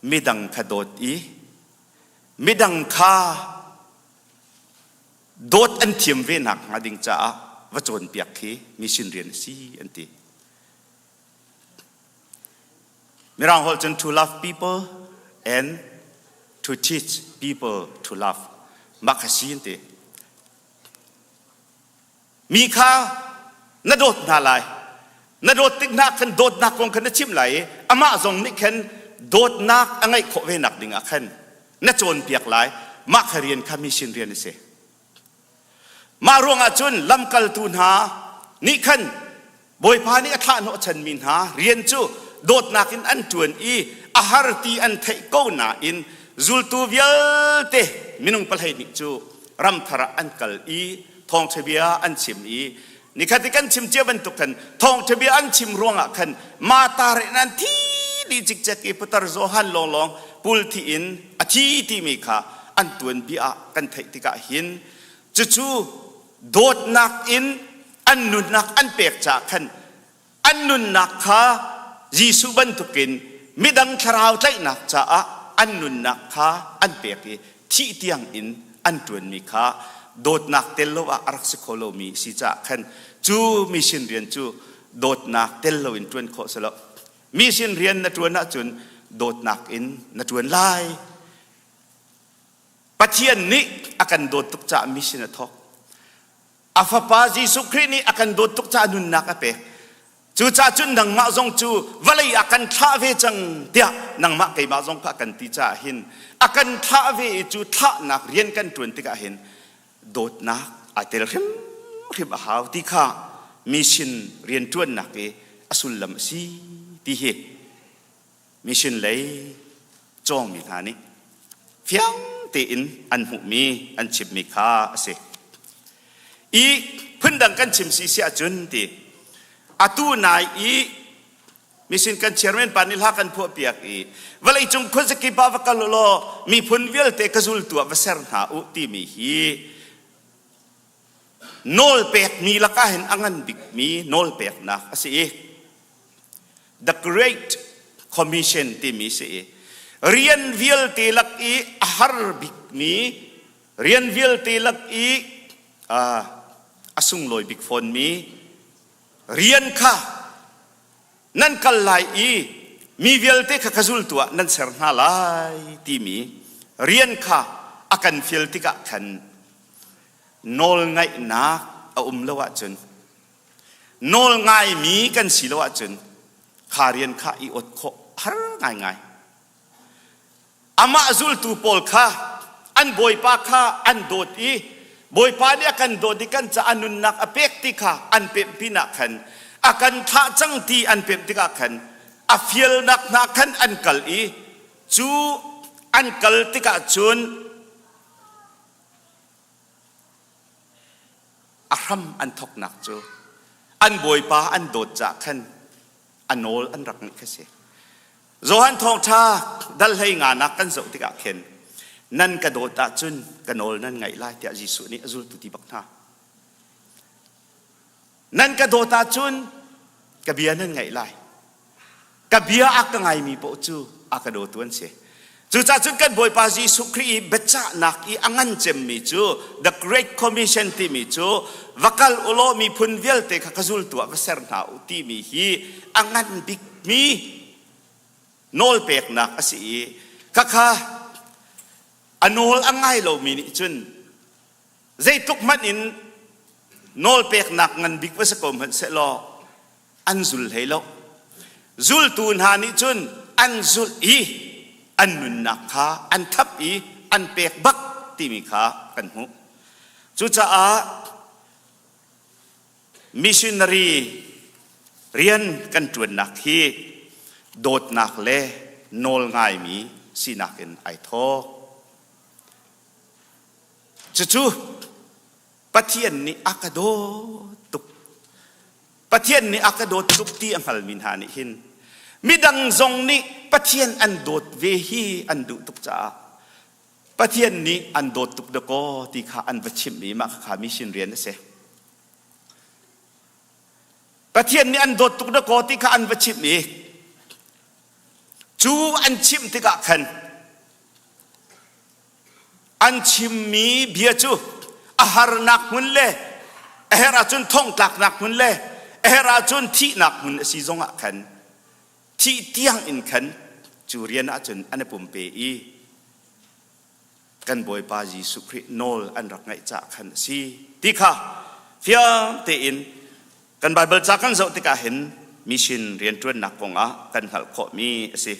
M: midang kha dawt i midang kha dawt an thiam ve nak hnga ding caah va cawnpiak khi mission rian a si an ti. Mirang holh cun to love people and to teach people to love. Mah kha si an ti. Mi kha na dawt hna lai. Na dawt tik hna khan dawtnak kong khan na chimh lai i amah zong nih khan dawtnak a ngeih khawh ve nak ding ah khan na cawnpiak lai. Mah kha rian kha mission rian a si. Mah ruangah cun lamkaltu hna nih khan Bawipa nih a thlah hnawhchanmi hna rian cu dawtnak in an ṭuan i a har ti an theih ko nain zultu vialte minung pahlei nih cu ramthar ah an kal i thawngṭha bia an chim i nikhat i kan chim cia bantuk khan thawngṭha bia an chim ruangah khan matar in an thi dih cikcek i putar Johan lawnglawng pulthi in a thi timi kha an tuanbia ah kan theih tikah hin cucu dawtnak in an nunnak an pek caah khan an nunnak kha Jesuh bantukin midang thlarau tlaihnak caah an nunnak kha an pek i thih tiang in an ṭuanmi kha dawtnak tel lo ah a rak si kho lomi si caah khan cu mission rian cu dawtnak tel loin ṭuan khawh si lo. Mission rian na ṭuan ahcun dawtnak in na ṭuan lai. Pathian nih a kan dawt tuk caah mission a thawk. A fapa Jesuh Khrih nih a kan dawt tuk caah nunnak a pek. Cucaah cun nangmah zong cu vawlei ah kan thlah ve cang tiah nangmah keimah zong kha a kan ti caah hin a kan thlah ve i cu thlahnak rian kan ṭuan tikah hin dawtnak aa tel hrimhrim a hau ti kha mission rianṭuannak i a sullam a si ti hi mission lei cawngmi hna nih fiang tein an hmuhmi an chimmi kha a si. I phundang kan chim si si ahcun ti atu nai i mission kan chairman pa nih hla kan phuah piak i vawleicung khuazakip ah va kal u law miphun vialte ka zultu ah va ser hna u timi hi nawl pekmi lakah hin a ngan bikmi nawl peknak a si i The Great Commission timi si i rian vialte lak i a har bikmi rian vialte lak i a sunglawi bik fawnmi rian kha nan kal lai i mi vialte kha ka zultu ah nan ser hna lai timi rian kha a kan fial tikah khan nawlngaihnak a um lo ahcun Nawl ngaimi kan si lo ahcun kha rian kha i ot khawh har ngaingai. Amah zultu pawl kha an bawipa kha an dawt i bawipa nih a kan dawt i kan caah nunnak a pek ti kha an pemh pinah khan a kan thlah cang ti an pemh tikah khan a fialnak hna khan an kal i cu an kal tikah cun A hram an thawknak cu an bawipa an dawt caah khan a nawl an rak ngeih kha si. Johan thawngṭha dal hlei nganak kan zoh tikah khin nan ka dawt ahcun ka nawl nan ngaih lai tiah Jesuh nih a zultu ti bak hna. Nan ka dawt ahcun ka bia nan ngaih lai. Ka bia a ka ngaimi paoh cu a ka dawtu an si. Cucaah cun kan Bawipa Jesuh Khrih i biacahnak i a ngan cemmi cu The Great Commission timi cu va kal u law miphun vialte kha ka zultu ah va ser hna u timi hi a ngan bikmi nawlpeknak a si i khakha a nawl a ngai lomi nih cun zeitluk hmanh in nawlpeknak ngan bik va si ko hmanh sehlaw an zul hlei lo. Zultu hna nih cun an zulh i an nunnak kha an thap i an pek bak timi kha kan hmuh. Cucaah missionary rian kan ṭuannak hi dawtnak le nawl ngaimi sinak in ai thawk. Cucu Pathian nih a ka dawt tuk. Pathian nih a ka dawt tuk ti a hngalmi hna nih hin midang zong nih Pathian an dawt ve hi an duh tuk caah Pathian nih an dawt tuk dakaw ti kha an va chimh i mah kha mission rian a si. Pathian nih an dawt tuk dakaw ti kha an va chimh i cu an chimh tikah khan An chimmi bia cu a harnak hmun le a herh ahcun thongtlaknak hmun le a herh ahcun thihnak hmun a si zongah khan. Thih tiang in khan cu rian ahcun an i pumpe i kan Bawipa Jesuh Khrih nawl an rak ngaih caah khan a si ti kha fiang tein kan Baibal ca kan zoh tikah hin mission rianṭuannak kongah kan hngalh khawhmi a si.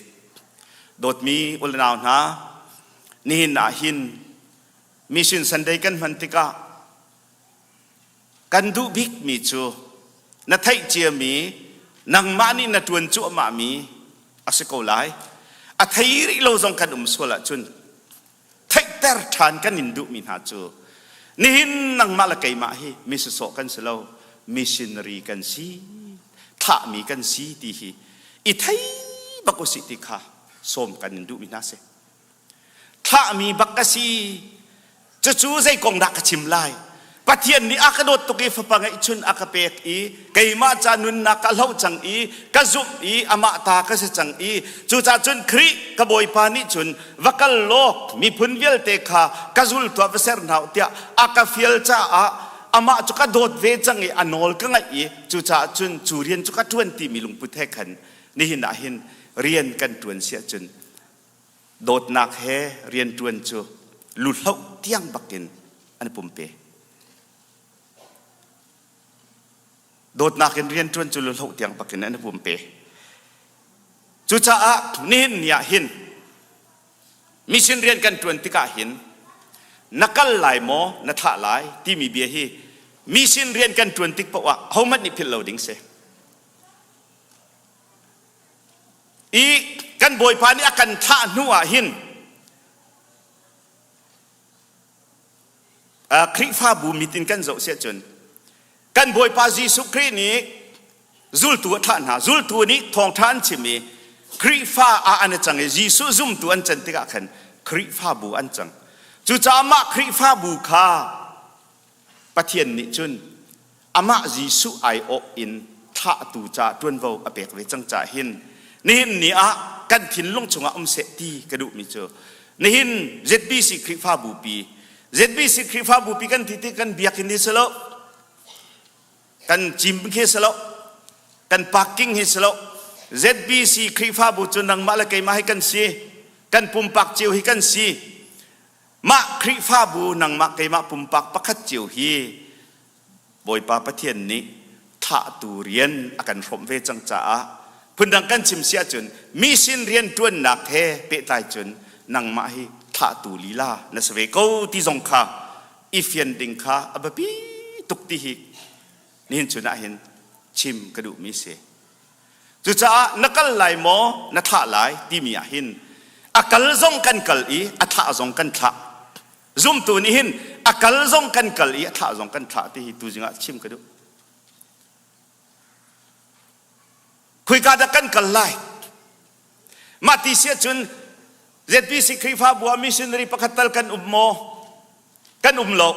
M: Dawtmi u le nau hna, nihin ah hin Mission Sunday kan hman tikah kan duh bikmi cu na theih ciami nangmah nih na ṭuan cuahmahmi a si ko lai. A thei rih lo zong kan um sual ahcun theihter ṭhan kan in duhmi hna cu nihin nangmah le keimah hi mi sawsawh kan si lo, missionary kan si, thlahmi kan si ti hi i thei bak usih ti kha sawm kan in duhmi hna si. Thlahmi bak ka si. Cucu zei kong dah ka chim lai? Pathian nih a ka dawt tuk i fapa ngeihchun a ka pek i keimah ca nunnak ka hloh cang i ka zumh i amah ta ka si cang i cucaah cun Khrih ka Bawipa nih cun va kal law miphun vialte kha ka zul tuah va ser hna u tiah a ka fial caah amah cu ka dawt ve cang i a nawl ka ngaih i cucaah cun cu rian cu ka ṭuan timi lungput he khan nihin ah hin rian kan ṭuan si ahcun Dawtnak he rianṭuan cu luhloh tiang bakin an pumpe. Dawtnak in rianṭuan cu luhloh tiang bakin an pumpe. Cucaah nihin ni ah hin mission rian kan ṭuan tikah hin na kal lai maw na thlah lai timi bia hi mission rian kan ṭuan tik paoh ah hohmanh nih philh lo ding si. I kan Bawipa nih a kan thlah hnu ah hin Khrihfabu mit in kan zoh siah cun kan Bawipa Jesuh Khrih nih zultu a thlah hna. Zultu nih thawngṭha an chim i Khrihfa ah an i cang i Jesuh zumtu an can tikah khan Khrihfabu an cang. Cucaah mah Khrihfabu kha Pathian nih cun amah Jesuh aiawh in thlahtu ca ṭuanvo a pek ve cang caah hin nihin ni ah kan thinlung chungah um seh ti ka duhmi cu nihin ZBC Khrihfabu pi ZBC Khrihfabu pi kan ti ti kan biakinn hi si lo kan gym khi si lo kan parking hi si lo ZBC Khrihfabu cu nangmah le keimah hi kan si kan pumpak cio hi kan si Mah Khrihfabu nangmah keimah pumpak pakhat cio hi Bawipa Pathian nih thlahtu rian a kan hrawmh ve cang caah phundang kan chim si ahcun mission rian ṭuannak he pehtlai cun nangmah hi thlahtu lila na si ve ko ti zong kha i fian ding kha a biapi tuk ti hi nihin chun ah hin chim ka duhmi si. Cucaah na kal lai maw na thlah lai timi ah hin a kal zong kan kal i a thlah zong kan thlah. Zumtu nih hin a kal zong kan kal i a thlah zong kan thlah ti hi tuzing ah chim ka duh. Khuika dah kan kal lai? Mah ti si ahcun ZBC Khrihfabu ah missionary pakhat tal kan um maw? Kan um lo.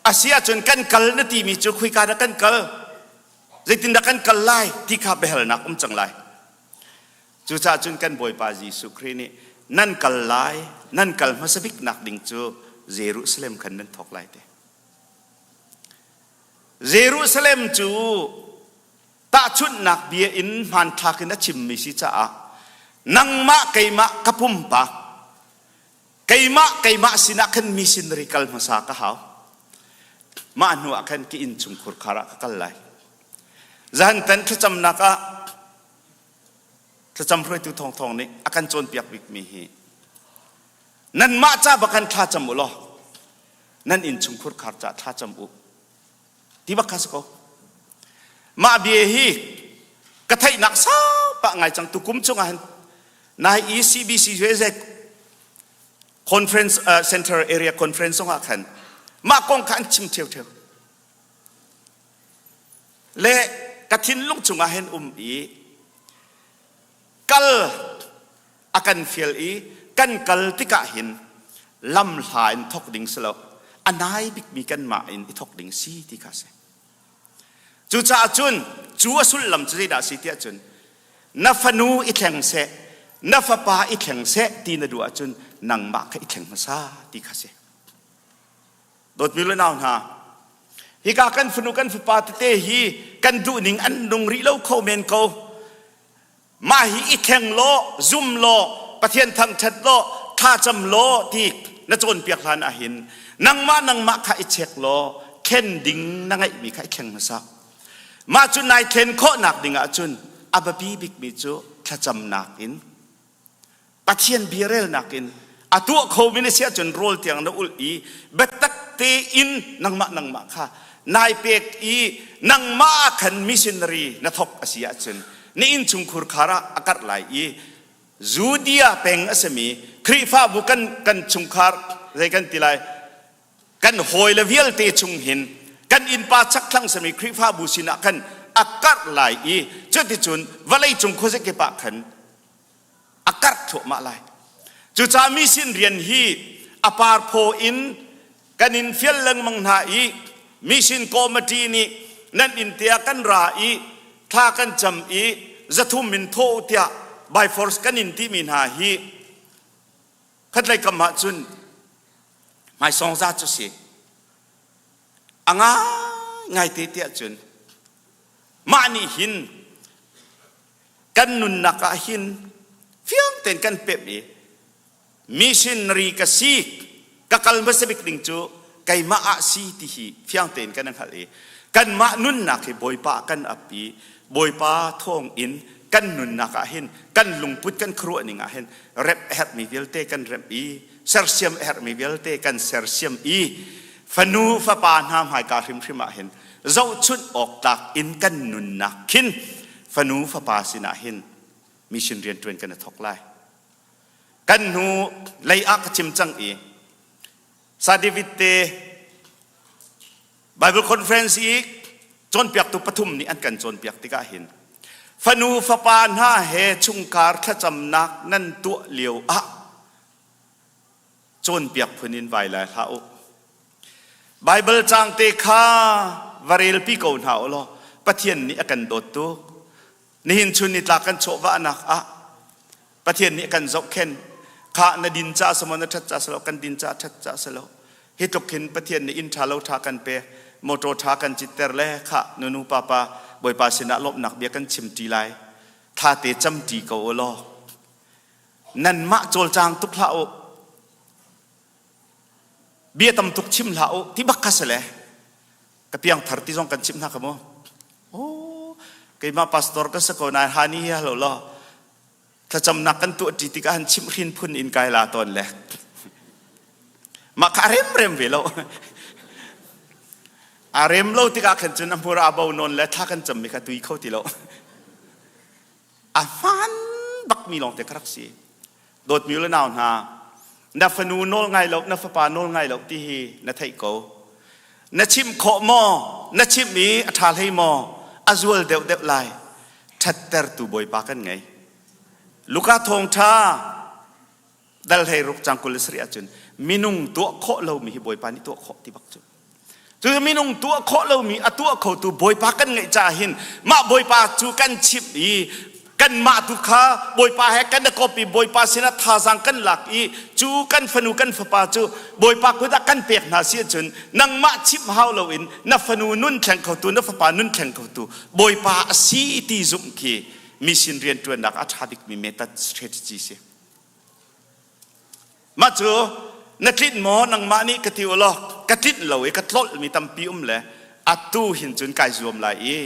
M: A si ahcun kan kal na timi cu khuika dah kan kal? Zeitindah kan kal lai ti kha biahalnak um cang lai. Cucaah cun kan Bawipa Jesuh Khrih nih nan kal lai, nan kal hmasa bik nak ding cu Jerusalem khan nan thawk lai te. Jerusalem cu tahchunhnak bia in hmanthlak in a chimmi si caah nangmah keimah ka pumpak Keimah keimah sinah khan missionary kal hmasa ka hau. Mah hnu ah khan ka inn chungkhur khar ah ka kal lai. Zahan tan thlacamnak ah thlacam hruaitu thawngthawng nih a kan cawnpiak bikmi hi nanmah ca bak khan thla cam u law nan inn chungkhur khar ca thla cam u ti bak kha si ko. Mah bia hi ka theihnak sau pah ngai cang tukum chungah hin nai ECBC zek conference uh, center area conference zongah khan mah kong kha an chim ṭheu le ka thinlung chungah hin um i kal a kan fial i kan kal tikah hin lam hla in thok ding si lo a nai bikmi kanmah in i thok ding si ti kha si Cucaah cun cu a sullam cu zeidah a si tiah cun na fanu i thleng seh, na fapa i thleng seh ti na duh ahcun nangmah kha i thleng hmasa ti kha si. Dawtmi le nau hna, hika kan fanu kan fapa tete hi kan duhning an nung rih lo kho men ko. Mah hi i thleng law, zum law, Pathian thangṭhat law, thlacam law ti na cawnpiak hlan ahhin nangmah nangmah kha i check law thlen ding na ngeihmi kha i thleng hmasa. Mah cu nai thlen khawhnak ding ahcun a biapi bikmi cu thlacamnak in Pathian bia relnak in a tuah khomi na si ahcun rawl tiang na ulh i biatak tein nangmah nangmah kha nai pek i nangmah ah khan missionary na thawk a si ahcun na innchungkhur khar ah a karh lai i Judea peng a simi Khrihfabu kan kan chungkhar zei kan ti lai kan hawile vialte chung hin kan innpa chakthlang simi Khrihfabu sinah khan a karh lai i cuticun vawlei cung khuazakip ah khan a karh thluahmah lai. Cucaah mi sin rian hi a parphaw in kan in fial lengmang hna i mission committee nih nan inn te ah kan ra i thla kan cam i zathum in thaw tiah by force kan in timi hna hi khatlei kam ah cun hmaisong za cu si a ngai te tiah cun mah nih hin Kan nunnak ah hin fiang tein kan pemh i missionary ka si ka kal hmasa bik ding cu keimah ah si ti hi fiang tein kan hngalh i kanmah nunnak hi Bawipa kan ap i Bawipa thawng in kan nunnak ah hin kan lungput kan khuaruah ning ah hin remh a herhmi vialte kan remh i sersiam a herhmi vialte kan sersiam i fanu fapa hna hmaika hrimhrim ah hin zohchunh awk tlak in kan nunnak khin fanu fapa sinah hin mission rianṭuan kan i thawk lai. Kan hnu lei ah ka chim cang i Sa David te Bible conference i cawnpiaktu pathum nih an kan cawnpiak tikah hin fanu fapa hna he chungkhar thlacamnak nan tuah lio ah cawnpiak phun in vai lai hlah u. Baibal caang te kha va relpi ko hna u law Pathian nih a kan dawt tuk. Nihin chun nitlak kan chawhvahnak ah Pathian nih a kan zohkhen. Khah na din ca samaw na ṭhat ca salo kan din ca ṭhat ca salo. Hi tluk hin Pathian nih inn ṭha lo ṭha kan pek, motor ṭha kan citter le khah nunu papa Bawipa sinah lawmhnak bia kan chim ṭi lai. Thla te cam ṭi ko u law nanmah cawlcang tuk hlah u bia tam tuk chim hlah u ti bak kha si le ka piang thar ti zong kan chimh hna ka mu oh keimah pastor ka si ko nai hani hi halo lo thlacamnak kan tuah ṭi tikah han chimh hrin phun in kai la tawn le mah kha a rem rem ve lo a rem lo tikah khan cun a hmur a bo nawn le thla kan cam mi kha tui kho ti lo A hmaan bakmi lawngte ka rak si. Dawtmi le nau hna, na fanu nawl ngai lo, na fapa nawl ngai lo ti hi na theih ko. Na chimh khawh maw? Na chimh i a ṭha hlei maw? A zual deuhdeuh lai. Ṭhattertu Bawipa kan ngei. Luka thawngṭha dal hlei ruk cang 27 ahcun minung tuah khawh lomi hi Bawipa nih tuah khawh ti bak cu. Cu minung tuah khawh lomi a tuah khotu Bawipa kan ngeih caah hin mah Bawipa cu kan chimh i kanmah tu kha Bawipa he kan i kop i Bawipa sinah thazaang kan lak i cu kan fanu kan fapa cu Bawipa kut ah kan pek hna si ahcun nangmah chimh hau loin na fanu nun thleng khotu na fapa nun thleng khotu Bawipa a si ti zumh khi mission rianṭuannak a ṭha bikmi method strategy si. Mah cu na tlinh maw nangmah nih ka ti u law ka tlinh lo i ka tlolhmi tampi um le atu hin cun kai zuam lai i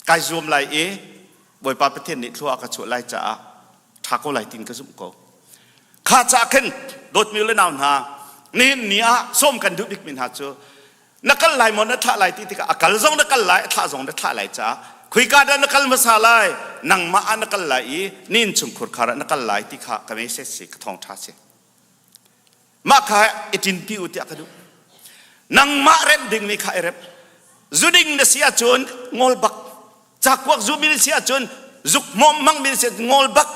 M: kai zuam lai i Bawipa Pathian nih thlua a ka chuah lai caah ṭha ko lai tin ka zumh ko. Kha ca khin dawtmi le nau hna nihin ni ah sawm kan duh bikmi hna cu na kal lai maw na thlah lai ti tikah a kal zong na kal lai a thlah zong na thlah lai caah khuika dah na kal hmasa lai nangmah ah na kal lai i ni innchungkhur khar ah na kal lai ti kha ka message si ka thawngṭha si mah kha i ṭinpi u tiah ka duh nangmah remh dingmi kha i remh zuding na si ahcun ngol bak cakuak zumi na si ahcun zuk hmawm hmangmi na si ahcun ngol bak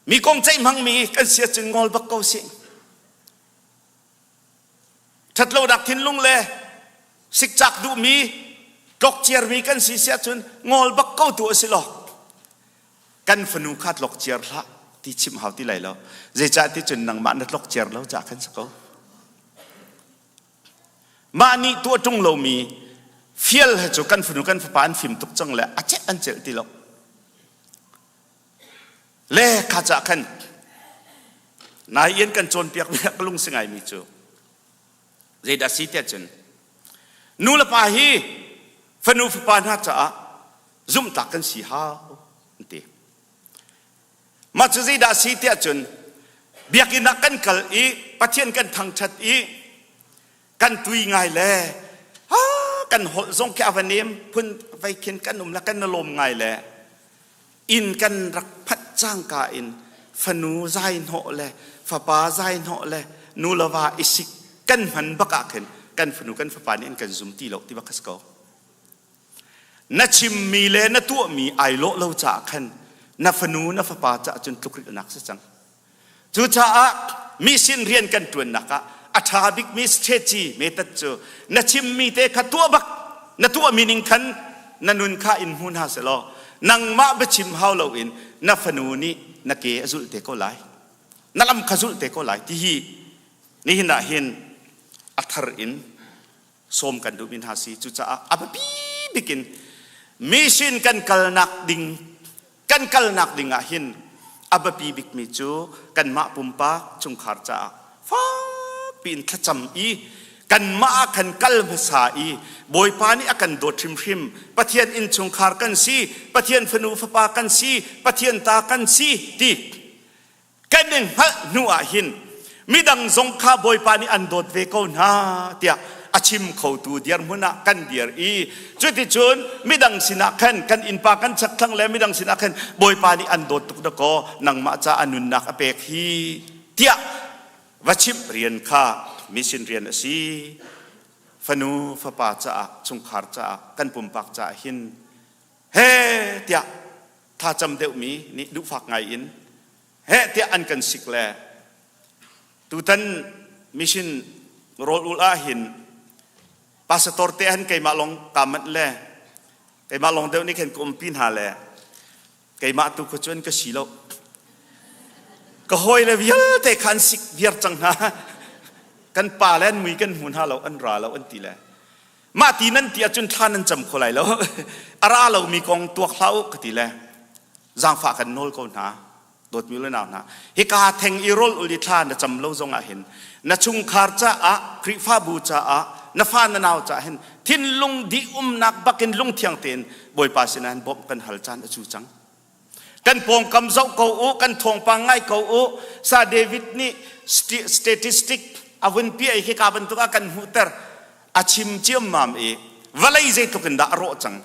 M: mi kong ceih hmangmi kan si ahcun ngol bak ko si Ṭhatlonak thinlung le sikcak duhmi tlokciarmi kan si si ahcun ngol bak ko tu a si lo. Kan fanu kha tlokciar hlah ti chimh hau ti lai lo. Zeicah ti cun nangmah na tlokciar lo caah khan si ko. Mah nih tuah ṭung lomi. Fial he cu kan fanu kan fapa an fim tuk cang le a celh an celh ti lo. Le kha cah khan nai in kan cawnpiak mi ka lung si ngaimi cu zeidah si tiah cun nu le pa hi fanu fapa hna caah zumhtlak kan si hau an ti. Mah cu zeidah si tiah cun biakinn ah kan kal i Pathian kan thangṭhat i kan tui ngai le kan holh zong khi a va nem phun vei khin kan um le kan na lawm ngai le inn kan rak phanh cangka in fanu zai hnawh le fapa zai hnawh le nu le va i sik kan hman bak ah khin kan fanu kan fapa nih an kan zum ti lo ti bak kha si ko. Na chimmi le na tuahmi ai lawh lo caah khan na fanu na fapa caah cun tlukrilhnak si cang. Cucaah mi sin rian kan ṭuannak ah a ṭha bikmi strategy method cu na chimmi te kha tuah bak na tuahmi ning khan na nun kha in hmu hna selaw nangmah biachim hau loin na fanu nih na ke a zulh te ko lai na lam kha zulh te ko lai ti hi nihin ah hin a thar in sawm kan duhmi hna si. Cucaah a biapi bik in mission kan kalnak ding kan kalnak ding ah hin a biapi bikmi cu kanmah pumpak chungkhar caah fakpi in thlacam i kanmah ah khan kal hmasa i Bawipa nih a kan dawt hrimhrim Pathian innchungkhar kan si Pathian fanu fapa kan si Pathian ta kan si ti Kan i hngalh hnu ah hin midang zong kha Bawipa nih an dawt ve ko hna tiah a chim khotu dirhmun ah kan dir i cuticun midang sinah khan kan innpa kan chakthlang le midang sinah khan Bawipa nih an dawt tuk dakaw nangmah ca a nunnak a pek hi tiah va chimh rian kha mission rian a si. Fanu fapa caah chungkhar caah kan pumpak caah hin he tiah thlacam deuhmi nih duhfak ngai in heh tiah an kan sik le tutan mission rawl ul ah hin pastor te han keimah long ka manh le keimah long deuh nih khan ka umpi hna le keimah tu kha cun ka si lo ka hawi le vialte khan sik viar cang hna kan pa le an mui kan hmu hna lo an ra lo an ti le Mah ti nan ti ahcun thla nan cam kho lai lo. A ra lomi kong tuak hlah u ka ti le zaangfah kan nawl ko hna. Dawtmi le nau hna, hika theng i rawl ul i thla na cam lo zong ah hin na chungkhar caah, Khrihfabu caah, na fa na nau caah hin thinlung dih umnak bakin lungthiang tein Bawipa sinah hin bawmh kan hal caan a cu cang. Kan pawngkam zoh ko u, kan thawngpang ngai ko u. Sa David nih statistic a vun piah i hika bantuk ah kan hmuhter. A chim ciammam i vawlei zeitluk in dah a rawh cang.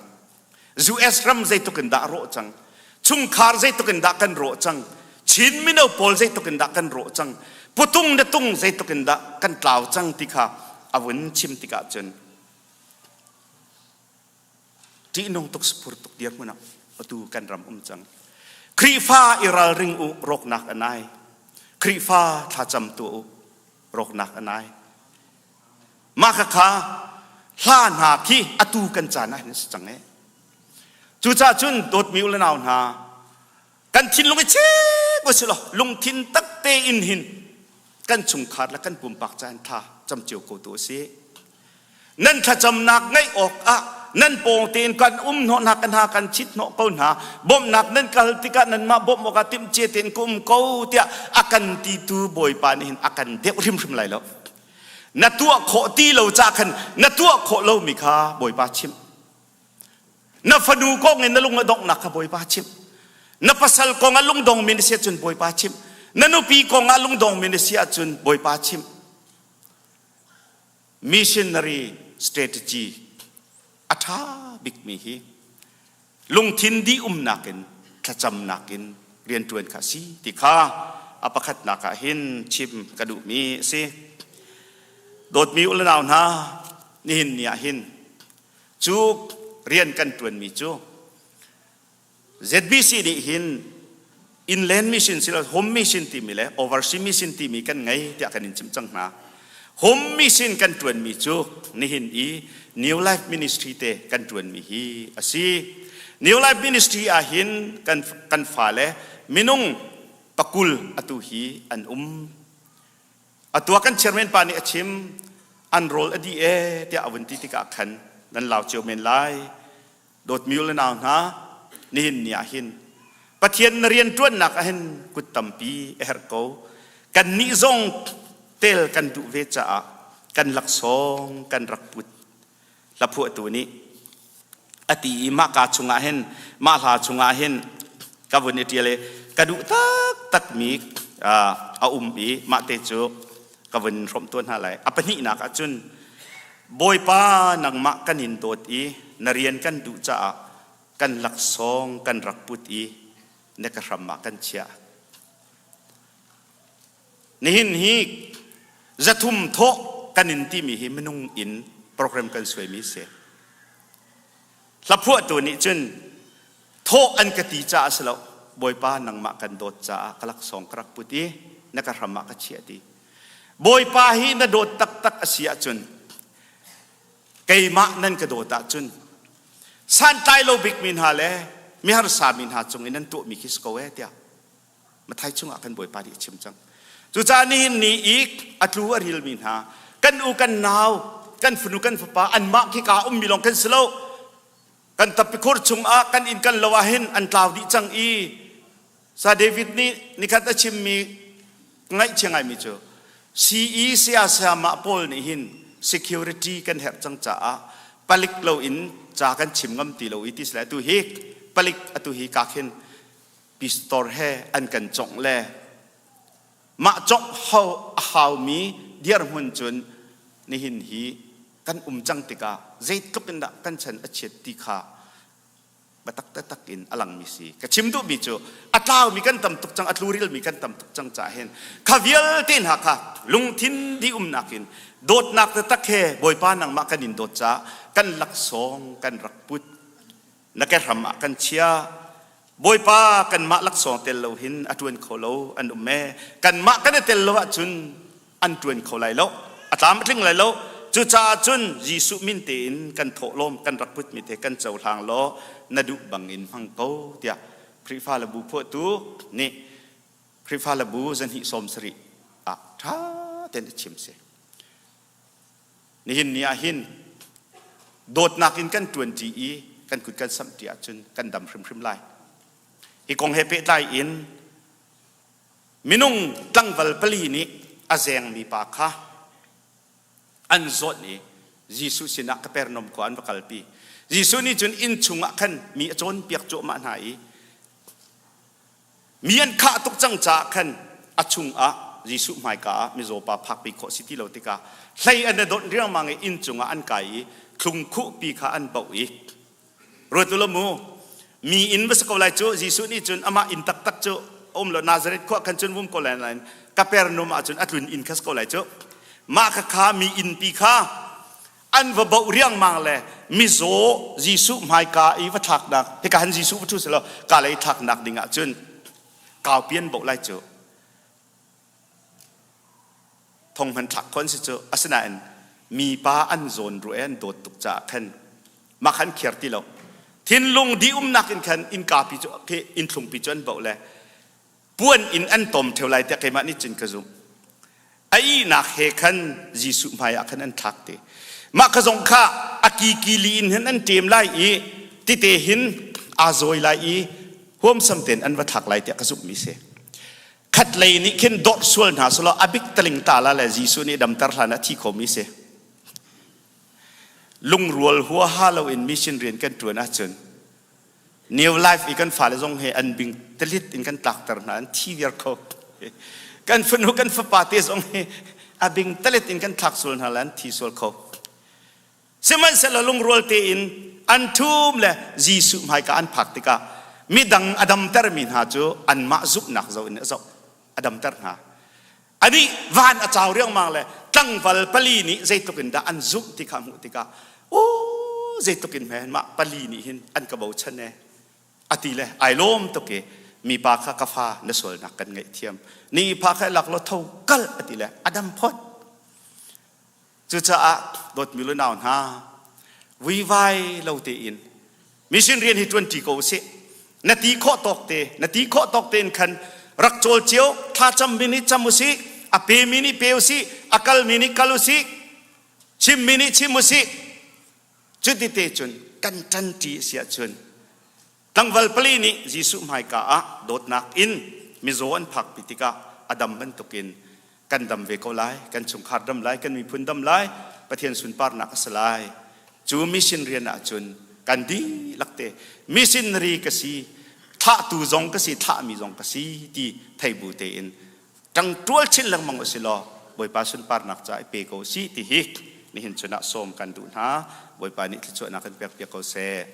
M: US ram zeitluk in dah a rawh cang. Chungkhar zeitluk in dah kan rawh cang. Chin mino pawl zeitluk in dah kan rawh cang. Putung le tung zeitluk in dah kan tlau cang ti kha a vun chim tikah cun ṭihnung tuk sapur tuk dirhmun ah atu kan ram um cang. Khrihfa i ralring u rawknak a nai. Khrihfa thlacam tuah u rawknak a nai. Mah khakha hla hna khi atu kan caan ah hin a si cang ee. Cucaah cun dawtmi u le nau hna kan thinlung i chek u silaw lungthin tak tein hin kan chungkhar le kan pumpak ca in thla cam cio ko tu a si. Nan thlacamnak ngaih awkah nan pawng tein kan um hnawh hna kan hna kan chit hnawh ko hna bawmhnak nan kal tikah nanmah bawmh awkah timhcia tein ka um ko tiah a kan titu Bawipa nih hin a kan deuh hrimhrim lai lo. Na tuah khawh ti lo ca khan na tuah khawh lomi kha Bawipa chimh. Na fanu kong in na lung a donghnak kha Bawipa chimh. Na pasal kong ah lungdongmi na si ahcun Bawipa chimh. Na nupi kong ah lungdongmi na si ahcun Bawipa chimh. Missionary strategy a ṭha bikmi hi lungthin dih umnak in thlacamnak in rianṭuan kha a si ti kha a pakhatnak ah hin chim ka duhmi a si. Dawtmi u le nau hna, nihin ni ah hin Cu rian kan ṭuanmi cu ZBC nih hin inland mission silo home mission timi le overseas mission timi kan ngei tiah kan in chimh cang hna. Home mission kan ṭuanmi cu nihin i New Life Ministry te kan ṭuanmi hi a si. New Life Ministry ah hin kan, kan fale minung pakul atu hi an um. Atu ah kan chairman pa nih a chim, an rawl a dih ee tiah a vun ti tikah khan. Nan lau cio men lai. Dawtmi u le nau hna, nihin ni ah hin Pathian na rian ṭuannak ah hin kut tampi a herh ko. Kannih zong tel kan duh ve caah kan laksawng kan rak put. Hlaphuahtu nih a ti i mah ka chungah hin mah hla chungah hin ka vun i ṭial i ka duh taktakmi a um i mah te cu ka vun hrawmh tuah hna lai. A pahnihnak ah cun Bawipa nangmah kan in dawt i na rian kan duh caah kan laksawng kan rak put i na ka hram ah kan chiah. Nihin hi zathum thawh kan in timi hi minung in program kan suaimi si. Hlaphuahtu nih cun thawh an ka ti caah si lo Bawipa nangmah kan dawt caah ka laksawng ka rak put i na ka hram ah ka chiah ti. Bawipa hi na dawt taktak a si ahcun keimah nan ka dawt ahcun santlai lo bikmi hna le miharsa mi hna cung i nan tuahmi khi si ko ee tiah Mathai chungah kan Bawipa nih a chim cang. Cucaah nihin ni i a tlu a rilmi hna kan u kan nau kan fanu kan fapa anmah khi kaa ummi lawng kan si lo kan tappikhur chungah kan inn kan lo ah hin an tlau dih cang i Sa David nih nikhat a chimmi ngaihchia ngaimi cu CE saya sayamah pawl nih hin security kan herh cang caah palik loin ca kan chim ngam ti lo i ti sile atu hi palik atu hi ka khin pistor he an kan congh le mah congh hau a haumi dirhmun cun nihin hi kan um cang tikah zeitluk in dah kan chan a chiat ti kha biatak taktak in a langmi si. Ka chim duhmi cu a tlaumi kan tam tuk cang, a tlurilmi kan tam tuk cang caah hin kha vialte hna kha lungthin dih umnak in dawtnak taktak he Bawipa nangmah kan in dawt caah kan laksawng kan rak put. Na ke hram ah kan chia. Bawipa kanmah laksawng tel lo hin a ṭuan kho lo an um ee. Kanmah kan i tel lo ahcun an ṭuan kho lai lo a tlam a tling lai lo cucaah cun Jesuh min tein kan thawhlawm kan rak putmi te kan cohlang law na duh bangin hmang ko tiah Khrihfa le bu phuahtu nih Khrihfa le bu zahnih 70 ah ṭha tein a chim si nihin ni ah hin dawtnak in kan ṭuanṭi i kan kut kan samhṭi ahcun kan dam hrimhrim lai hi kong he pehtlai in Minung tlangval pali nih a zengmi pa kha an zawt i Jesuh sinah Kapernaum khua an va kalpi. Jesuh nih cun inn chungah khan mi a cawnpiak cuahmah hna i mi an khah tuk cang caah khan a chungah Jesuh hmaika ah mizaw pa phakpi khawh si ti lo tikah hlei an i donh riangmang i inn cungah an kai i thlungkhuhpi kha an baoh i Ruat u law mu, mi inn va si ko lai cu Jesuh nih cun amah inn taktak cu um lo Nazareth khua khan cun vum ko lai nain Kapernaum ah cun a tlun inn kha si ko lai cu. Mah kha kha mi innpi kha an va boh riangmang le mizaw Jesuh hmaika i va thlaknak hika han Jesuh va ṭhu selaw ka lei thlaknak ding ah cun kaupi an boh lai cu. Thong hman thlak khon si cu asinain mipa an zawn ruah i an dawt tuk caah khan mah khan khiar ti lo thinlung di umnak in khan innka pi cu khi innthlung pi cu an boh le puan in an tom theo lai tiah keimah nih cun ka zumh a ihnak he khan Jesuh hmai ah khan an thlak te mah ka zong kha a kiki li in hin an ṭem lai i tite hin aa zawi lai i huamsam tein an va thlak lai tiah ka zumh mi si Khatlei nih khin dorh sual hna selaw a bik taling ta la le Jesuh nih damter hlan ah thi khomi si. Lungrual huaha loin mission rian kan ṭuan ahcun New Life i kan fale zong he an bing talit in kan tlakter hna an thi viar kho. Kan fanu kan fapa te zong hi a bing talit in kan thlak sual hna le an thi sual kho. Sihmanhsehlaw lungrual tein an ṭhum le Jesuh hmaika an phak tikah midang a damtermi hna cu anmah zumhnak zoh in a zoh a damter hna. Anih van a cau riangmang le tlangval pali nih zeitluk in dah an zumh ti kha a hmuh tikah u zeitluk in hme mah pali nih hin an ka bochan ee a ti le ai lawm tuk i mipa kha ka fa na sualnak kan ngaihthiam ni pha kha lak law tho kal a ti le a dam phot Cucaah dawtmi lunau hna, vuivai lo tein mission rian hi ṭuanṭi ko usih. Na ti khawh tawk te, na ti khawh tawk tein khan rak cawl cio, thlacammi nih cam usih, a pemi nih pe usih, a kalmi nih kal usih, chimmi nih chim usih. Cuti te cun kan ṭanṭi a si ahcun tlangval pali nih Jesuh hmaika ah dawtnak in mizaw an phakpi tikah a dam bantukin kan dam ve ko lai, kan chungkhar dam lai, kan miphun dam lai, Pathian sunparnak a si lai. Cu mission rian ahcun kan dihlak te missionary ka si, thlahtu zong ka si, thlahmi zong ka si ti thei bu tein ṭang ṭual chin lengmang u si law Bawipa sunparnak ca i pe ko si ti hi nihin chun ah sawm kan duh hna. Bawipa nih thluachuahnak kan pek piak ko seh.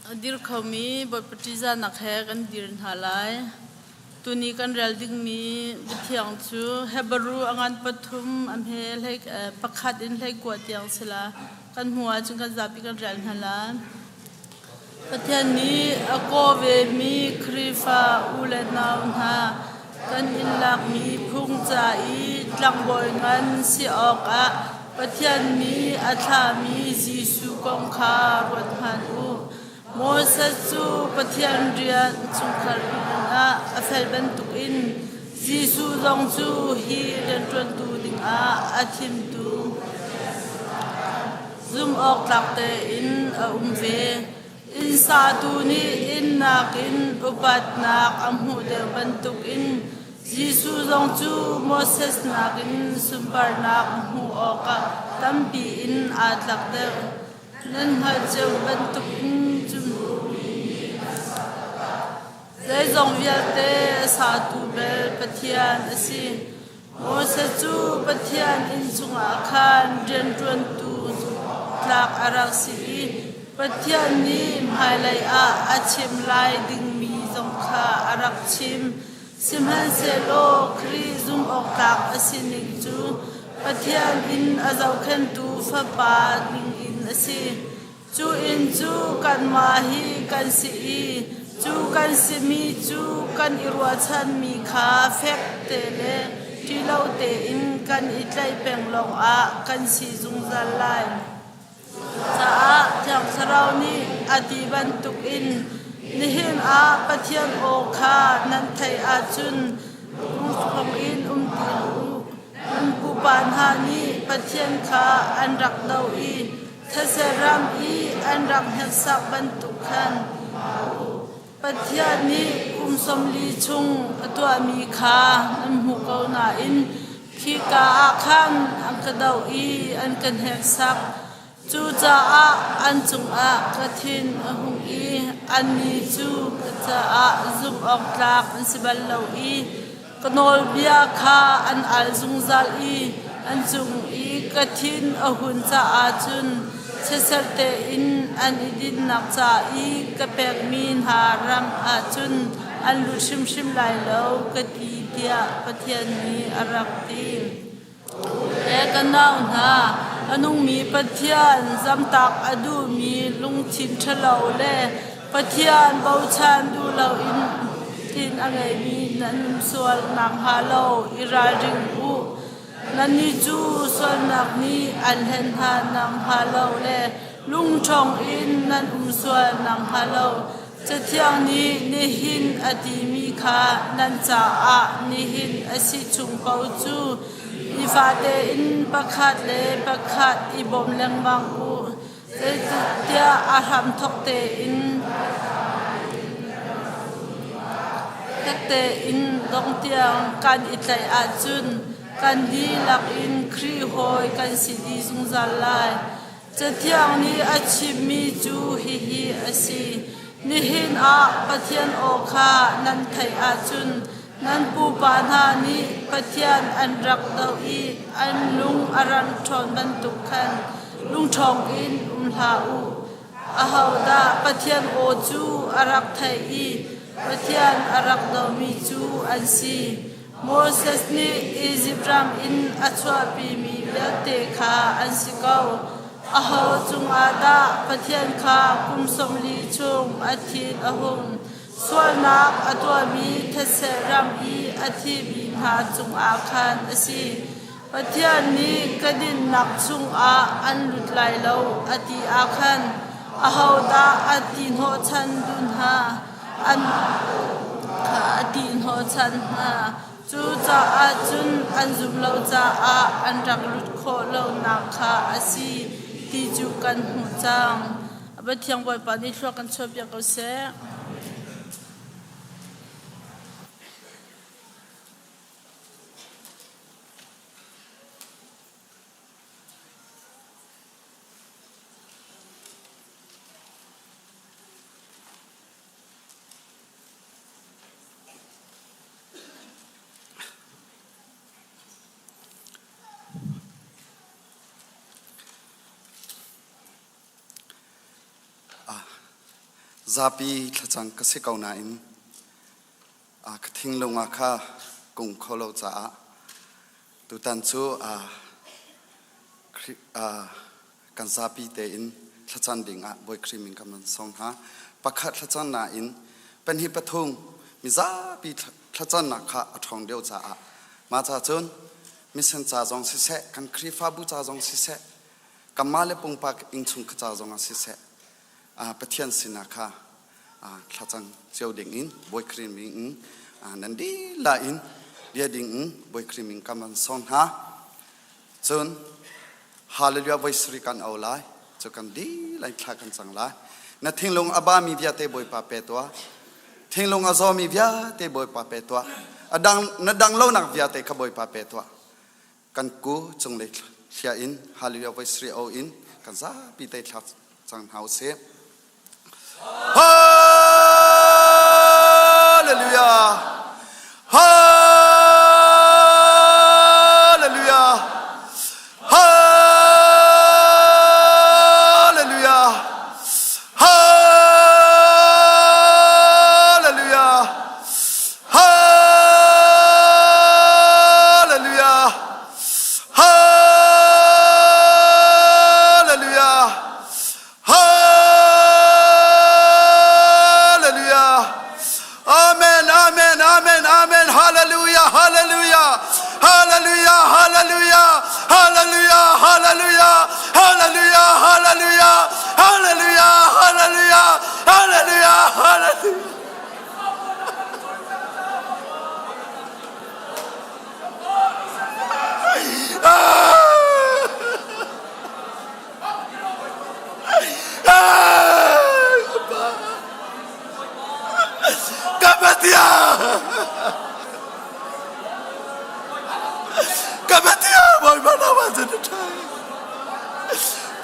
K: A dir khomi Bawipa ṭihzahnak he kan dir hna lai.
N: Tuni kan rel dingmi biathiang cu Hebrew a ngan pathum a hme hlei pakhat in hlei kua tiang si la. Kan hmu ahcun kan zapi kan rel hna la. Pathian nih a kaw vemi Khrihfa u le nau hna kan in lakmi phung ca i tlangbawi ngan si awkah Pathian nih a thlahmi Jesuh kong kha ruat hmanh u. Moses cu Pathian rian chungkhar ah a fel bantukin Jesuh zong cu hi rianṭuantu dingah a thimtu zumhawktlak tein a um ve. Inn satu nih inn nakin upatnak a hmuh deuh bantukin Jesuh zong cu Moses nakin sunparnak hmuh awkah tampi in aa tlak deuh. Nan hngalh cio bantukin cu zeizong vialte a satu bel Pathian a si. Moses cu Pathian inn chungah khan rianṭuantu tlak a rak si i Pathian nih hmailei ah a chim lai dingmi zong kha a rak chim. Sihmanhsehlaw Khrih zumhawktlak a sining cu Pathian inn a zohkhenhtu Fapa ningin a si. Cu inn cu kanmah hi kan si i cu kan simi cu kan i ruahchanmi kha fek te le ṭih lo tein kan i tlaih peng lawngah kan si zungzal lai. Caah Thiang Thlarau nih a ti bantukin nihin ah Pathian aw kha nan theih ahcun lungthawng in um ti u. Nan pupa hna nih Pathian kha an rak doh i thetse ram i an rak hneksak bantuk khan Pathian nih kum 40 chung a tuahmi kha nan hmuh ko nain khika ah khan an ka doh i an ka hneksak. Cucaah an cungah ka thin a hung i annih cu ka caah zumhawktlak an si bal lo i Ka nawlbia kha an al zungzal i an cung i ka thin a hun caah cun chiatser tein an i dinhnak ca i ka pekmi hna ram ah cun an lut hrimhrim lai lo, ka ti, tiah Pathian nih a rak ti. He ka nau hna, a nungmi Pathian zamtak a duhmi lungthin ṭhalo le Pathian bochan duh loin tin a ngeimi nan um sual nakhnga lo i ralring u. Nannih cu sualnak nih an hlen hna nakhnga lo le lungṭhawng in nan um sual nakhnga lo Cathiang nih nihin a timi kha nan caah nihin a si chung paoh cu nifate in pakhat le pakhat i bawm lengmang u. Zeicahtiah a hramthawk tein fek tein dong tiang kan i tlaih ahcun kan dihlak in Khrih hawi kan si dih zungzal lai. Cathiang nih a chimmi cu hihi a si: Nihin ah Pathian aw kha nan theih ahcun nan pupa hna nih Pathian an rak doh i an lung a ran ṭhawn bantuk khan lungṭhawng in um hlah u. Ahodah Pathian aw cu a rak theih i Pathian a rak dohmi cu an si? Moses nih Izipt ram in a chuahpimi vialte kha an si ko. Aho cungah dah Pathian kha kum 40 chung a thin a hung? Sualnak a tuahmi thetse ram i a thimi hna cungah khan a si. Pathian nih ka dinnak chungah an lut lai lo a ti ah khan ahodah a ti hnawhchan duh hna? An kha a ti hnawhchan hna. Cucaah cun an zumh lo caah an rak lut khawh lonak kha a si ti cu kan hmuh cang. Pathian Bawipa nih thlua kan chuahpiak ko seh.
O: Zapi thlacang ka si ko nain. Ka thinglung ah kha kung kho lo caah tutan cu kan zapi tein thlacam ding ah Bawi Khrih min kan van sawm hna. Pakhat thlacam nain pahnih pathum mizapi thlacamnak kha a ṭhawng deuh caah mah ca cun mission ca zong siseh kan Khrihfabu ca zong siseh kanmah le pumpak innchung ca zong ah siseh Pathian sinah kha thlacam cio ding in Bawi Khrih min in nan dilah in bia ding in Bawi Khrih min kan van sawm hna. Cun Hallelujah voi sari kan au lai cu kan dilah in thla kan cang lai. Na thinglung a bami vialte Bawipa pe tuah. Thinglung a zawmi vialte Bawipa pe tuah. A dang na dang lonak vialte kha Bawipa pe tuah. Kan ku cunglei thlia in Hallelujah voi sri o in kan zapi te thla cang hna usih. Hallelujah! Hallelujah! Hallelujah! Hallelujah! Hallelujah! Hallelujah! Hallelujah! Amen, amen, amen, amen. Hallelujah, hallelujah. Hallelujah, hallelujah. Hallelujah, hallelujah. Hallelujah, hallelujah. Hallelujah, hallelujah. Hallelujah, hallelujah. Kapatia! Kapatia! Bawipa nama cu na ṭha.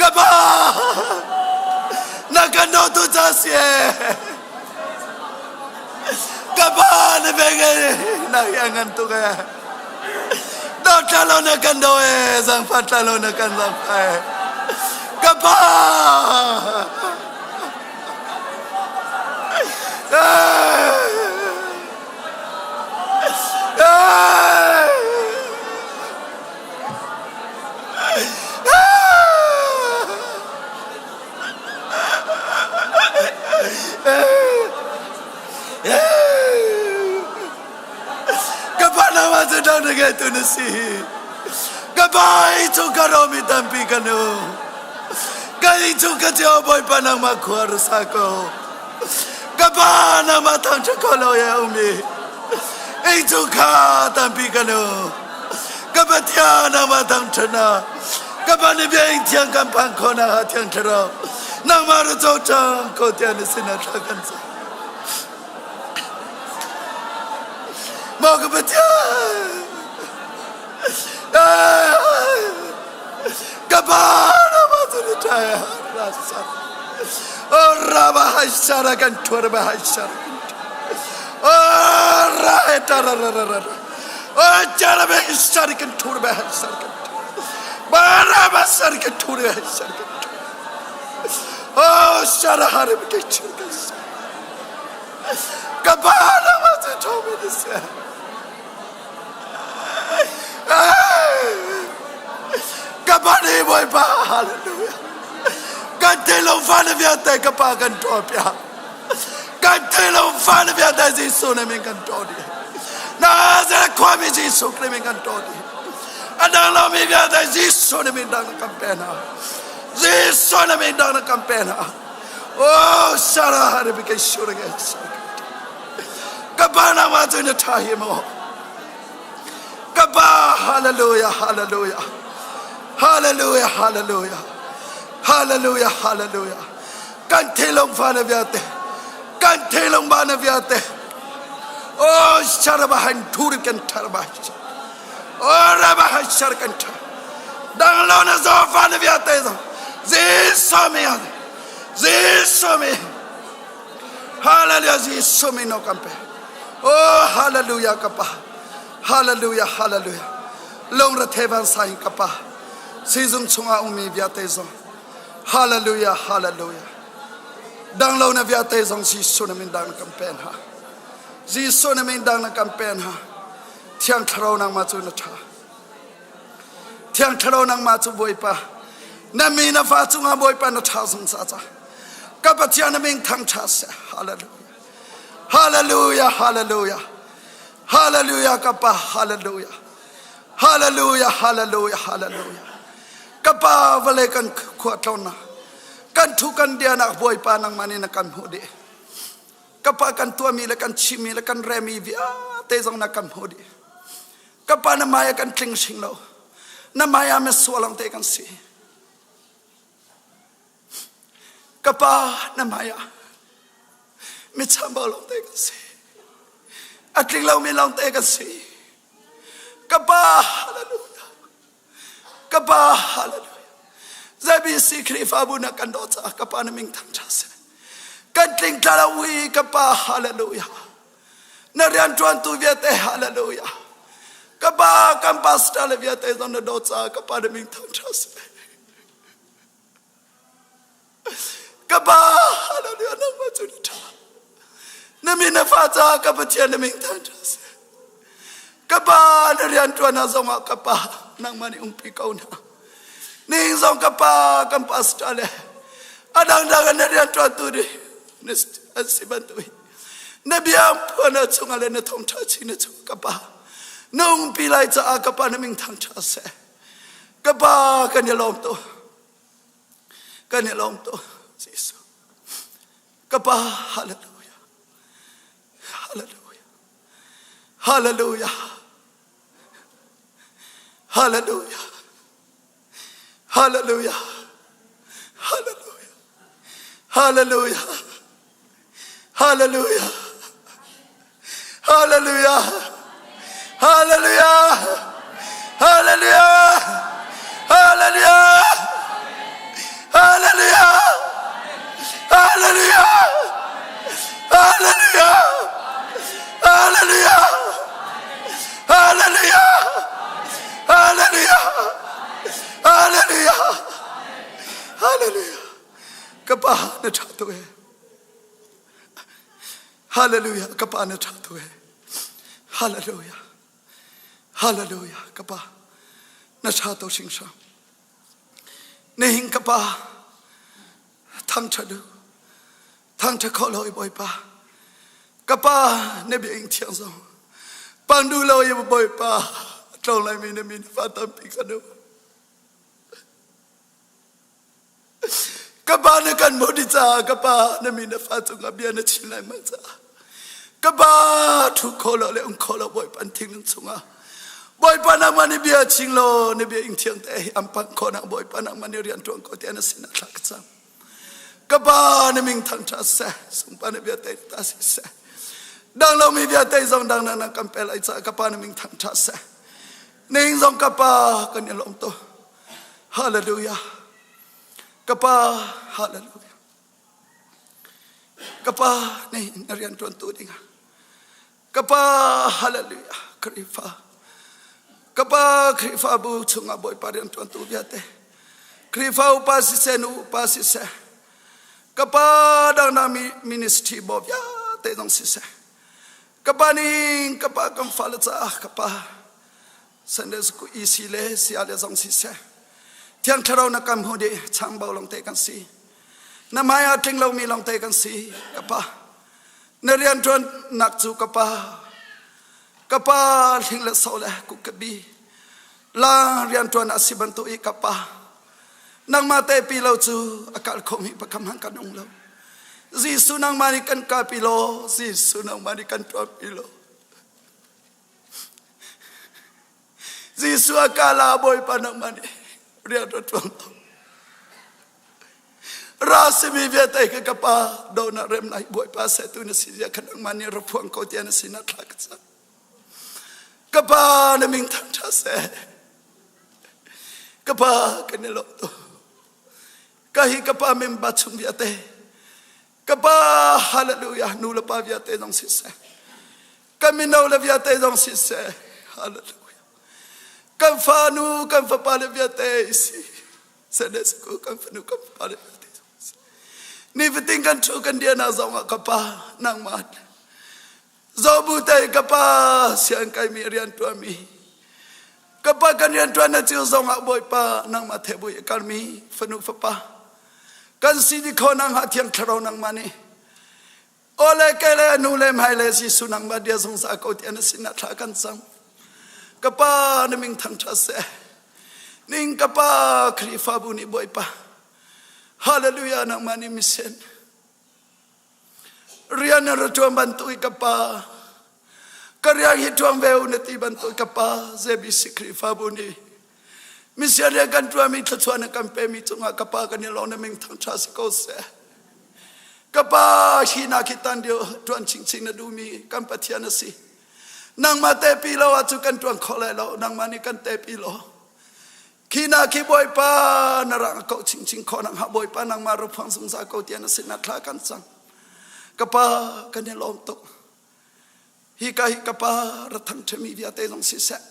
O: Kapa! Na kan dawtu ca si Ka pa na veng e na hi a ngan tuk e. Dawt tla lo na kan do e zangfah tla lo na kan zangfah e. Ka pa. Ka pa nama cu dang na ngeitu na si. Ka pa i chung ka romi tampi ka nu. Ka i chung ka cio Bawipa nangmah khua ra sa ko. Ka pa nangmah thang ṭha ko lo ye umi. I chung kha tampi ka nu. Ka Pathian nangmah thang ṭha na. Ka pa nih bia ing thiang kan phan kho na ha thiang thlarau. Nangmah ra co cang ko tiah na sinah thla kan cam. Maw ka Pathian. Ka pa nangmah cu ni ṭha rasa. Oh raba haishara kan thuar ba haishara. Oh ra ta ra ra ra ra. Oh chara ba haishara kan thuar ba haishara kan. Bara ba sar kan thuar ba haishara kan. Oh shara hare ba ke chur kan. Ka pa nangmah cu ṭhawmi na si. Ka pa nih Bawipa hallelujah. Kan thinlung fale vialte ka pa kan ṭawl piak. Kan thinlung fale vialte Jesuh na min kan ṭawl dih. Nazareth khuami Jesuh Khrih min kan ṭawl dih. A dang lomi vialte Jesuh na min dang na kan pe hna. Jesuh na min dang na kan pe hna. Oh, Sarah, Rebecca, Shurage, Ka pa nangmah cu na ṭha hi maw? Ka pa, hallelujah, hallelujah. Hallelujah, hallelujah. Hallelujah, hallelujah. Kan thinlung fa na vialte. Kan thinlung ba na vialte. Oh, sharabahan thur kan tharba. Oh, rabahan shar kan thar. Dang lo na zo fa na vialte zo. Jesuh mi Jesuh mi. Hallelujah Jesuh min no kan pe. Oh hallelujah ka pa. Hallelujah hallelujah. Lungre thevan sai ka pa. Sizung chungah ummi vialte zong. Hallelujah hallelujah. Dang lo na vialte zong Jesuh na min dang kan pen ha. Jesuh na min dang na kan pen ha. Thiang Thlarau nangmah cu na ṭha. Thiang Thlarau nangmah cu Bawipa. Na mi na fa cungah Bawipa na ṭha zungzal ca. Ka Pathian na min thang ṭha seh. Hallelujah. Hallelujah. Hallelujah. Hallelujah ka pa. Hallelujah. Hallelujah. Hallelujah. Hallelujah. Ka pa vale kan khua tlawn na. Kan thu kan dia nak Bawipa nangmah nih na kan hmuh dih. Ka pa kan tuahmi le kan chimmi le kan remi vialte zong na kan hmuh dih. Ka pa na maya kan tling hring lo. Na maya me sualang te kan si. Ka pa na maya mi chambau long te kan si. A tling lo mi long te kan si. Ka pa hallelujah. Ka pa hallelujah. ZBC Khrihfabu na kan dawt caah ka pa na ming thang ṭha seh. Kan tling tla lo i ka pa hallelujah. Na rian ṭuantu vialte hallelujah. Ka pa kan pastor le vialte zong na dawt caah ka pa na ming thang ṭha seh. Ka pa hallelujah nangmah cu na ṭha. Na min na fa caah ka Pathian na min thang ṭha seh. Ka pa na rian ṭuan ah zongah ka pa nangmah nih umpi ko hna. Ning zong ka pa kan pastor le a dangdang na rian ṭuantu nih an si bantuk in na bia phuan ah chungah le na thawngṭha chin na chung ka pa na umpi lai caah ka pa na min thang ṭha seh. Ka pa kan i lawm tu. Kan i lawm tu Jesuh. Ka pa hallelujah. Hallelujah. Hallelujah. Hallelujah. Hallelujah. Hallelujah. Hallelujah. Hallelujah. Hallelujah. Hallelujah. Hallelujah. Hallelujah. Hallelujah. Hallelujah. Hallelujah. Hallelujah. Hallelujah. Hallelujah. Hallelujah. Hallelujah. Ka pa na ṭha tuk ee. Hallelujah. Ka pa na ṭha tuk ee. Hallelujah. Hallelujah. Ka pa na ṭha tuk hringhran. Nihin ka pa thangṭhat u. Thangṭha kho lo i Bawipa. Ka pa na bia ing thiang zong. Pang duh lo i Bawipa tlawng lai mi na min fa tampi kan um. Ka pa na kan hmuh dih caah ka pa na mi na fa cungah bia na chim lai ma caah ka pa thu kho lo le um kho lo Bawipa an thinglung chungah Bawipa nangmah nih bia ching law na bia ing thiang te hi an panh khawh nak Bawipa nangmah nih rian ṭuan ko tiah na sin ah thla ka cam ka pa na ming thang ṭha seh sungpa na bia te ta si seh dang lo mi bia te zong dang na kan pel ai caah ka pa na ming thang ṭha seh ning zong ka pa kan i lawm to Hallelujah. Ka pa, hallelujah. Ka pa nih na rian ṭuantu dingah. Ka pa, hallelujah. Khrihfa. Ka pa Khrihfabu chungah Bawipa rian ṭuantu vialte. Khrihfa upa siseh, nu upa siseh. Ka pa dangdang ministry bo vialte zong siseh. Ka pa ning, ka pa kan fale caah ka pa Sunday school EC le sia le zong si seh. Thiang Thlarau na kam hu di chambau long te kan si. Na mai a tling lomi long te kan si ka pa. Na rian tuan nak cu ka pa. Ka pa hling le so le ku ka bi. La rian tuan a si bantu i ka pa. Nangmah te pi lo cu a kal kho mi pakam han kan ung lo. Jesuh nangmah nih kan ka pi lo. Jesuh nangmah nih kan tuan pi lo. Jesuh a kala Bawipa nangmah nih rian ra ṭuan ko. Ra simi vialte ka ka pa do na rem lai Bawipa se tu na si zia kha nangmah nih ra phuang ko tiah na sinah thla ka cam. Ka pa na ming thang ṭha seh. Ka pa kan i lawm tu. Ka hi ka pa memba chung vialte Ka pa hallelujah nu le pa vialte zong siseh kan mino le vialte zong siseh hallelujah kan fanu kan fapa le vialte si sene ku kan fanu kan fapa le vialte zong si ni fatin kan thu kan dia na zong ah ka pa nangmah. Zobu te ka pa sian kai mi rian tuan mi ka pa kan rian tuan na cil zong ah Bawipa nangmah the bui kal mi fanu fapa kan si di kho nang ha thiang thlarau nangmah nih ole ke le anu le mai le Jesuh nangmah dia zungzal ko ti an sin na thla kan cam ka pa na ming thang tha se ning ka pa Khrihfabu nih Bawipa hallelujah nangmah nih misen Rian na ra ṭuan bantuk i ka pa, ka rian hi ṭuan ve u na ti bantuk ka pa, ZBC Khrihfabu nih misian rian kan ṭuanmi thluachuah na kan pemi cungah ka pa kan i lawm na min thangṭha si ko seh. Ka pa hi na khi tan dio ṭuan chinchin na duhmi kan Pathian a si. Nangmah tepi lo ahcun kan ṭuan kho lai lo, nangmah nih kan tepi lo. Khi na khi Bawipa na rang ko chingching kho nang ha Bawipa nangmah ro phuang zungzal ko tiah na sin ah thla kan cang. Ka pa kan i lawm tuk. Hi ka hi ka pa ra thang ṭhemi vialte zong si seh.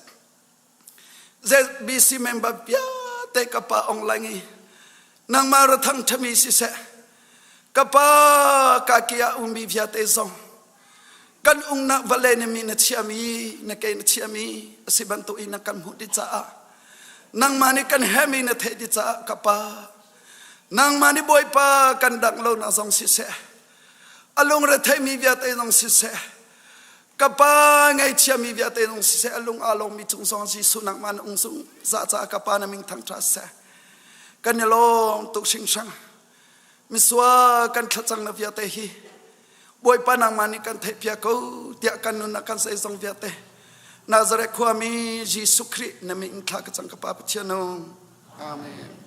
O: ZBC member vialte ka pa online i nangmah ra thang ṭhemi si seh. Ka pa ka kia ummi vialte zong kan ungnak vale na mi na chiami na ke na chiami a si bantuk in na kan hmuh dih caah nangmah nih kan hemi na theih dih caah ka pa nangmah nih bawipa kan dang lo nak zong siseh a lungre theimi vialte zong siseh ka pa ngaichia mi vialte zong siseh a lung aa lawmmi cung zong Jesuh nangmah na ung zung za caah ka pa na min thangṭhat seh kan i lawm tuk hringhran Misual kan thlacang na vialte hi Bawipa nangmah nih kan theihpiak ko tiah kan nunnak kan zeizong vialte Nazareth khuami Jesuh Khrih na min thla ka cang ka Pa Pathian Amen.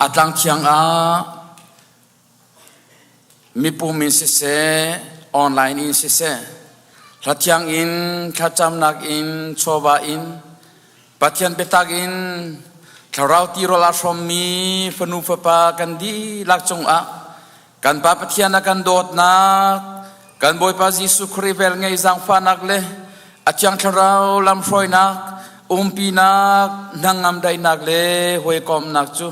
J: A tlang thiang ah mipum in siseh, online in siseh, Hlathiang in thlacamnak in chawva in Pathian biatak in thlarau tirawl aa hrawmmi fanu fapa kan dihlak cungah kan Pa Pathian a kan dawtnak, kan Bawipa Jesuh Khrih velngei zaangfahnak le a Thiang Thlarau lamhruainak, umpinak, hnangam daihnak le hawikomhnak cu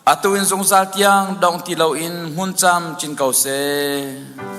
J: atu in zungzal tiang dong ti loin hmun cam cin ko seh.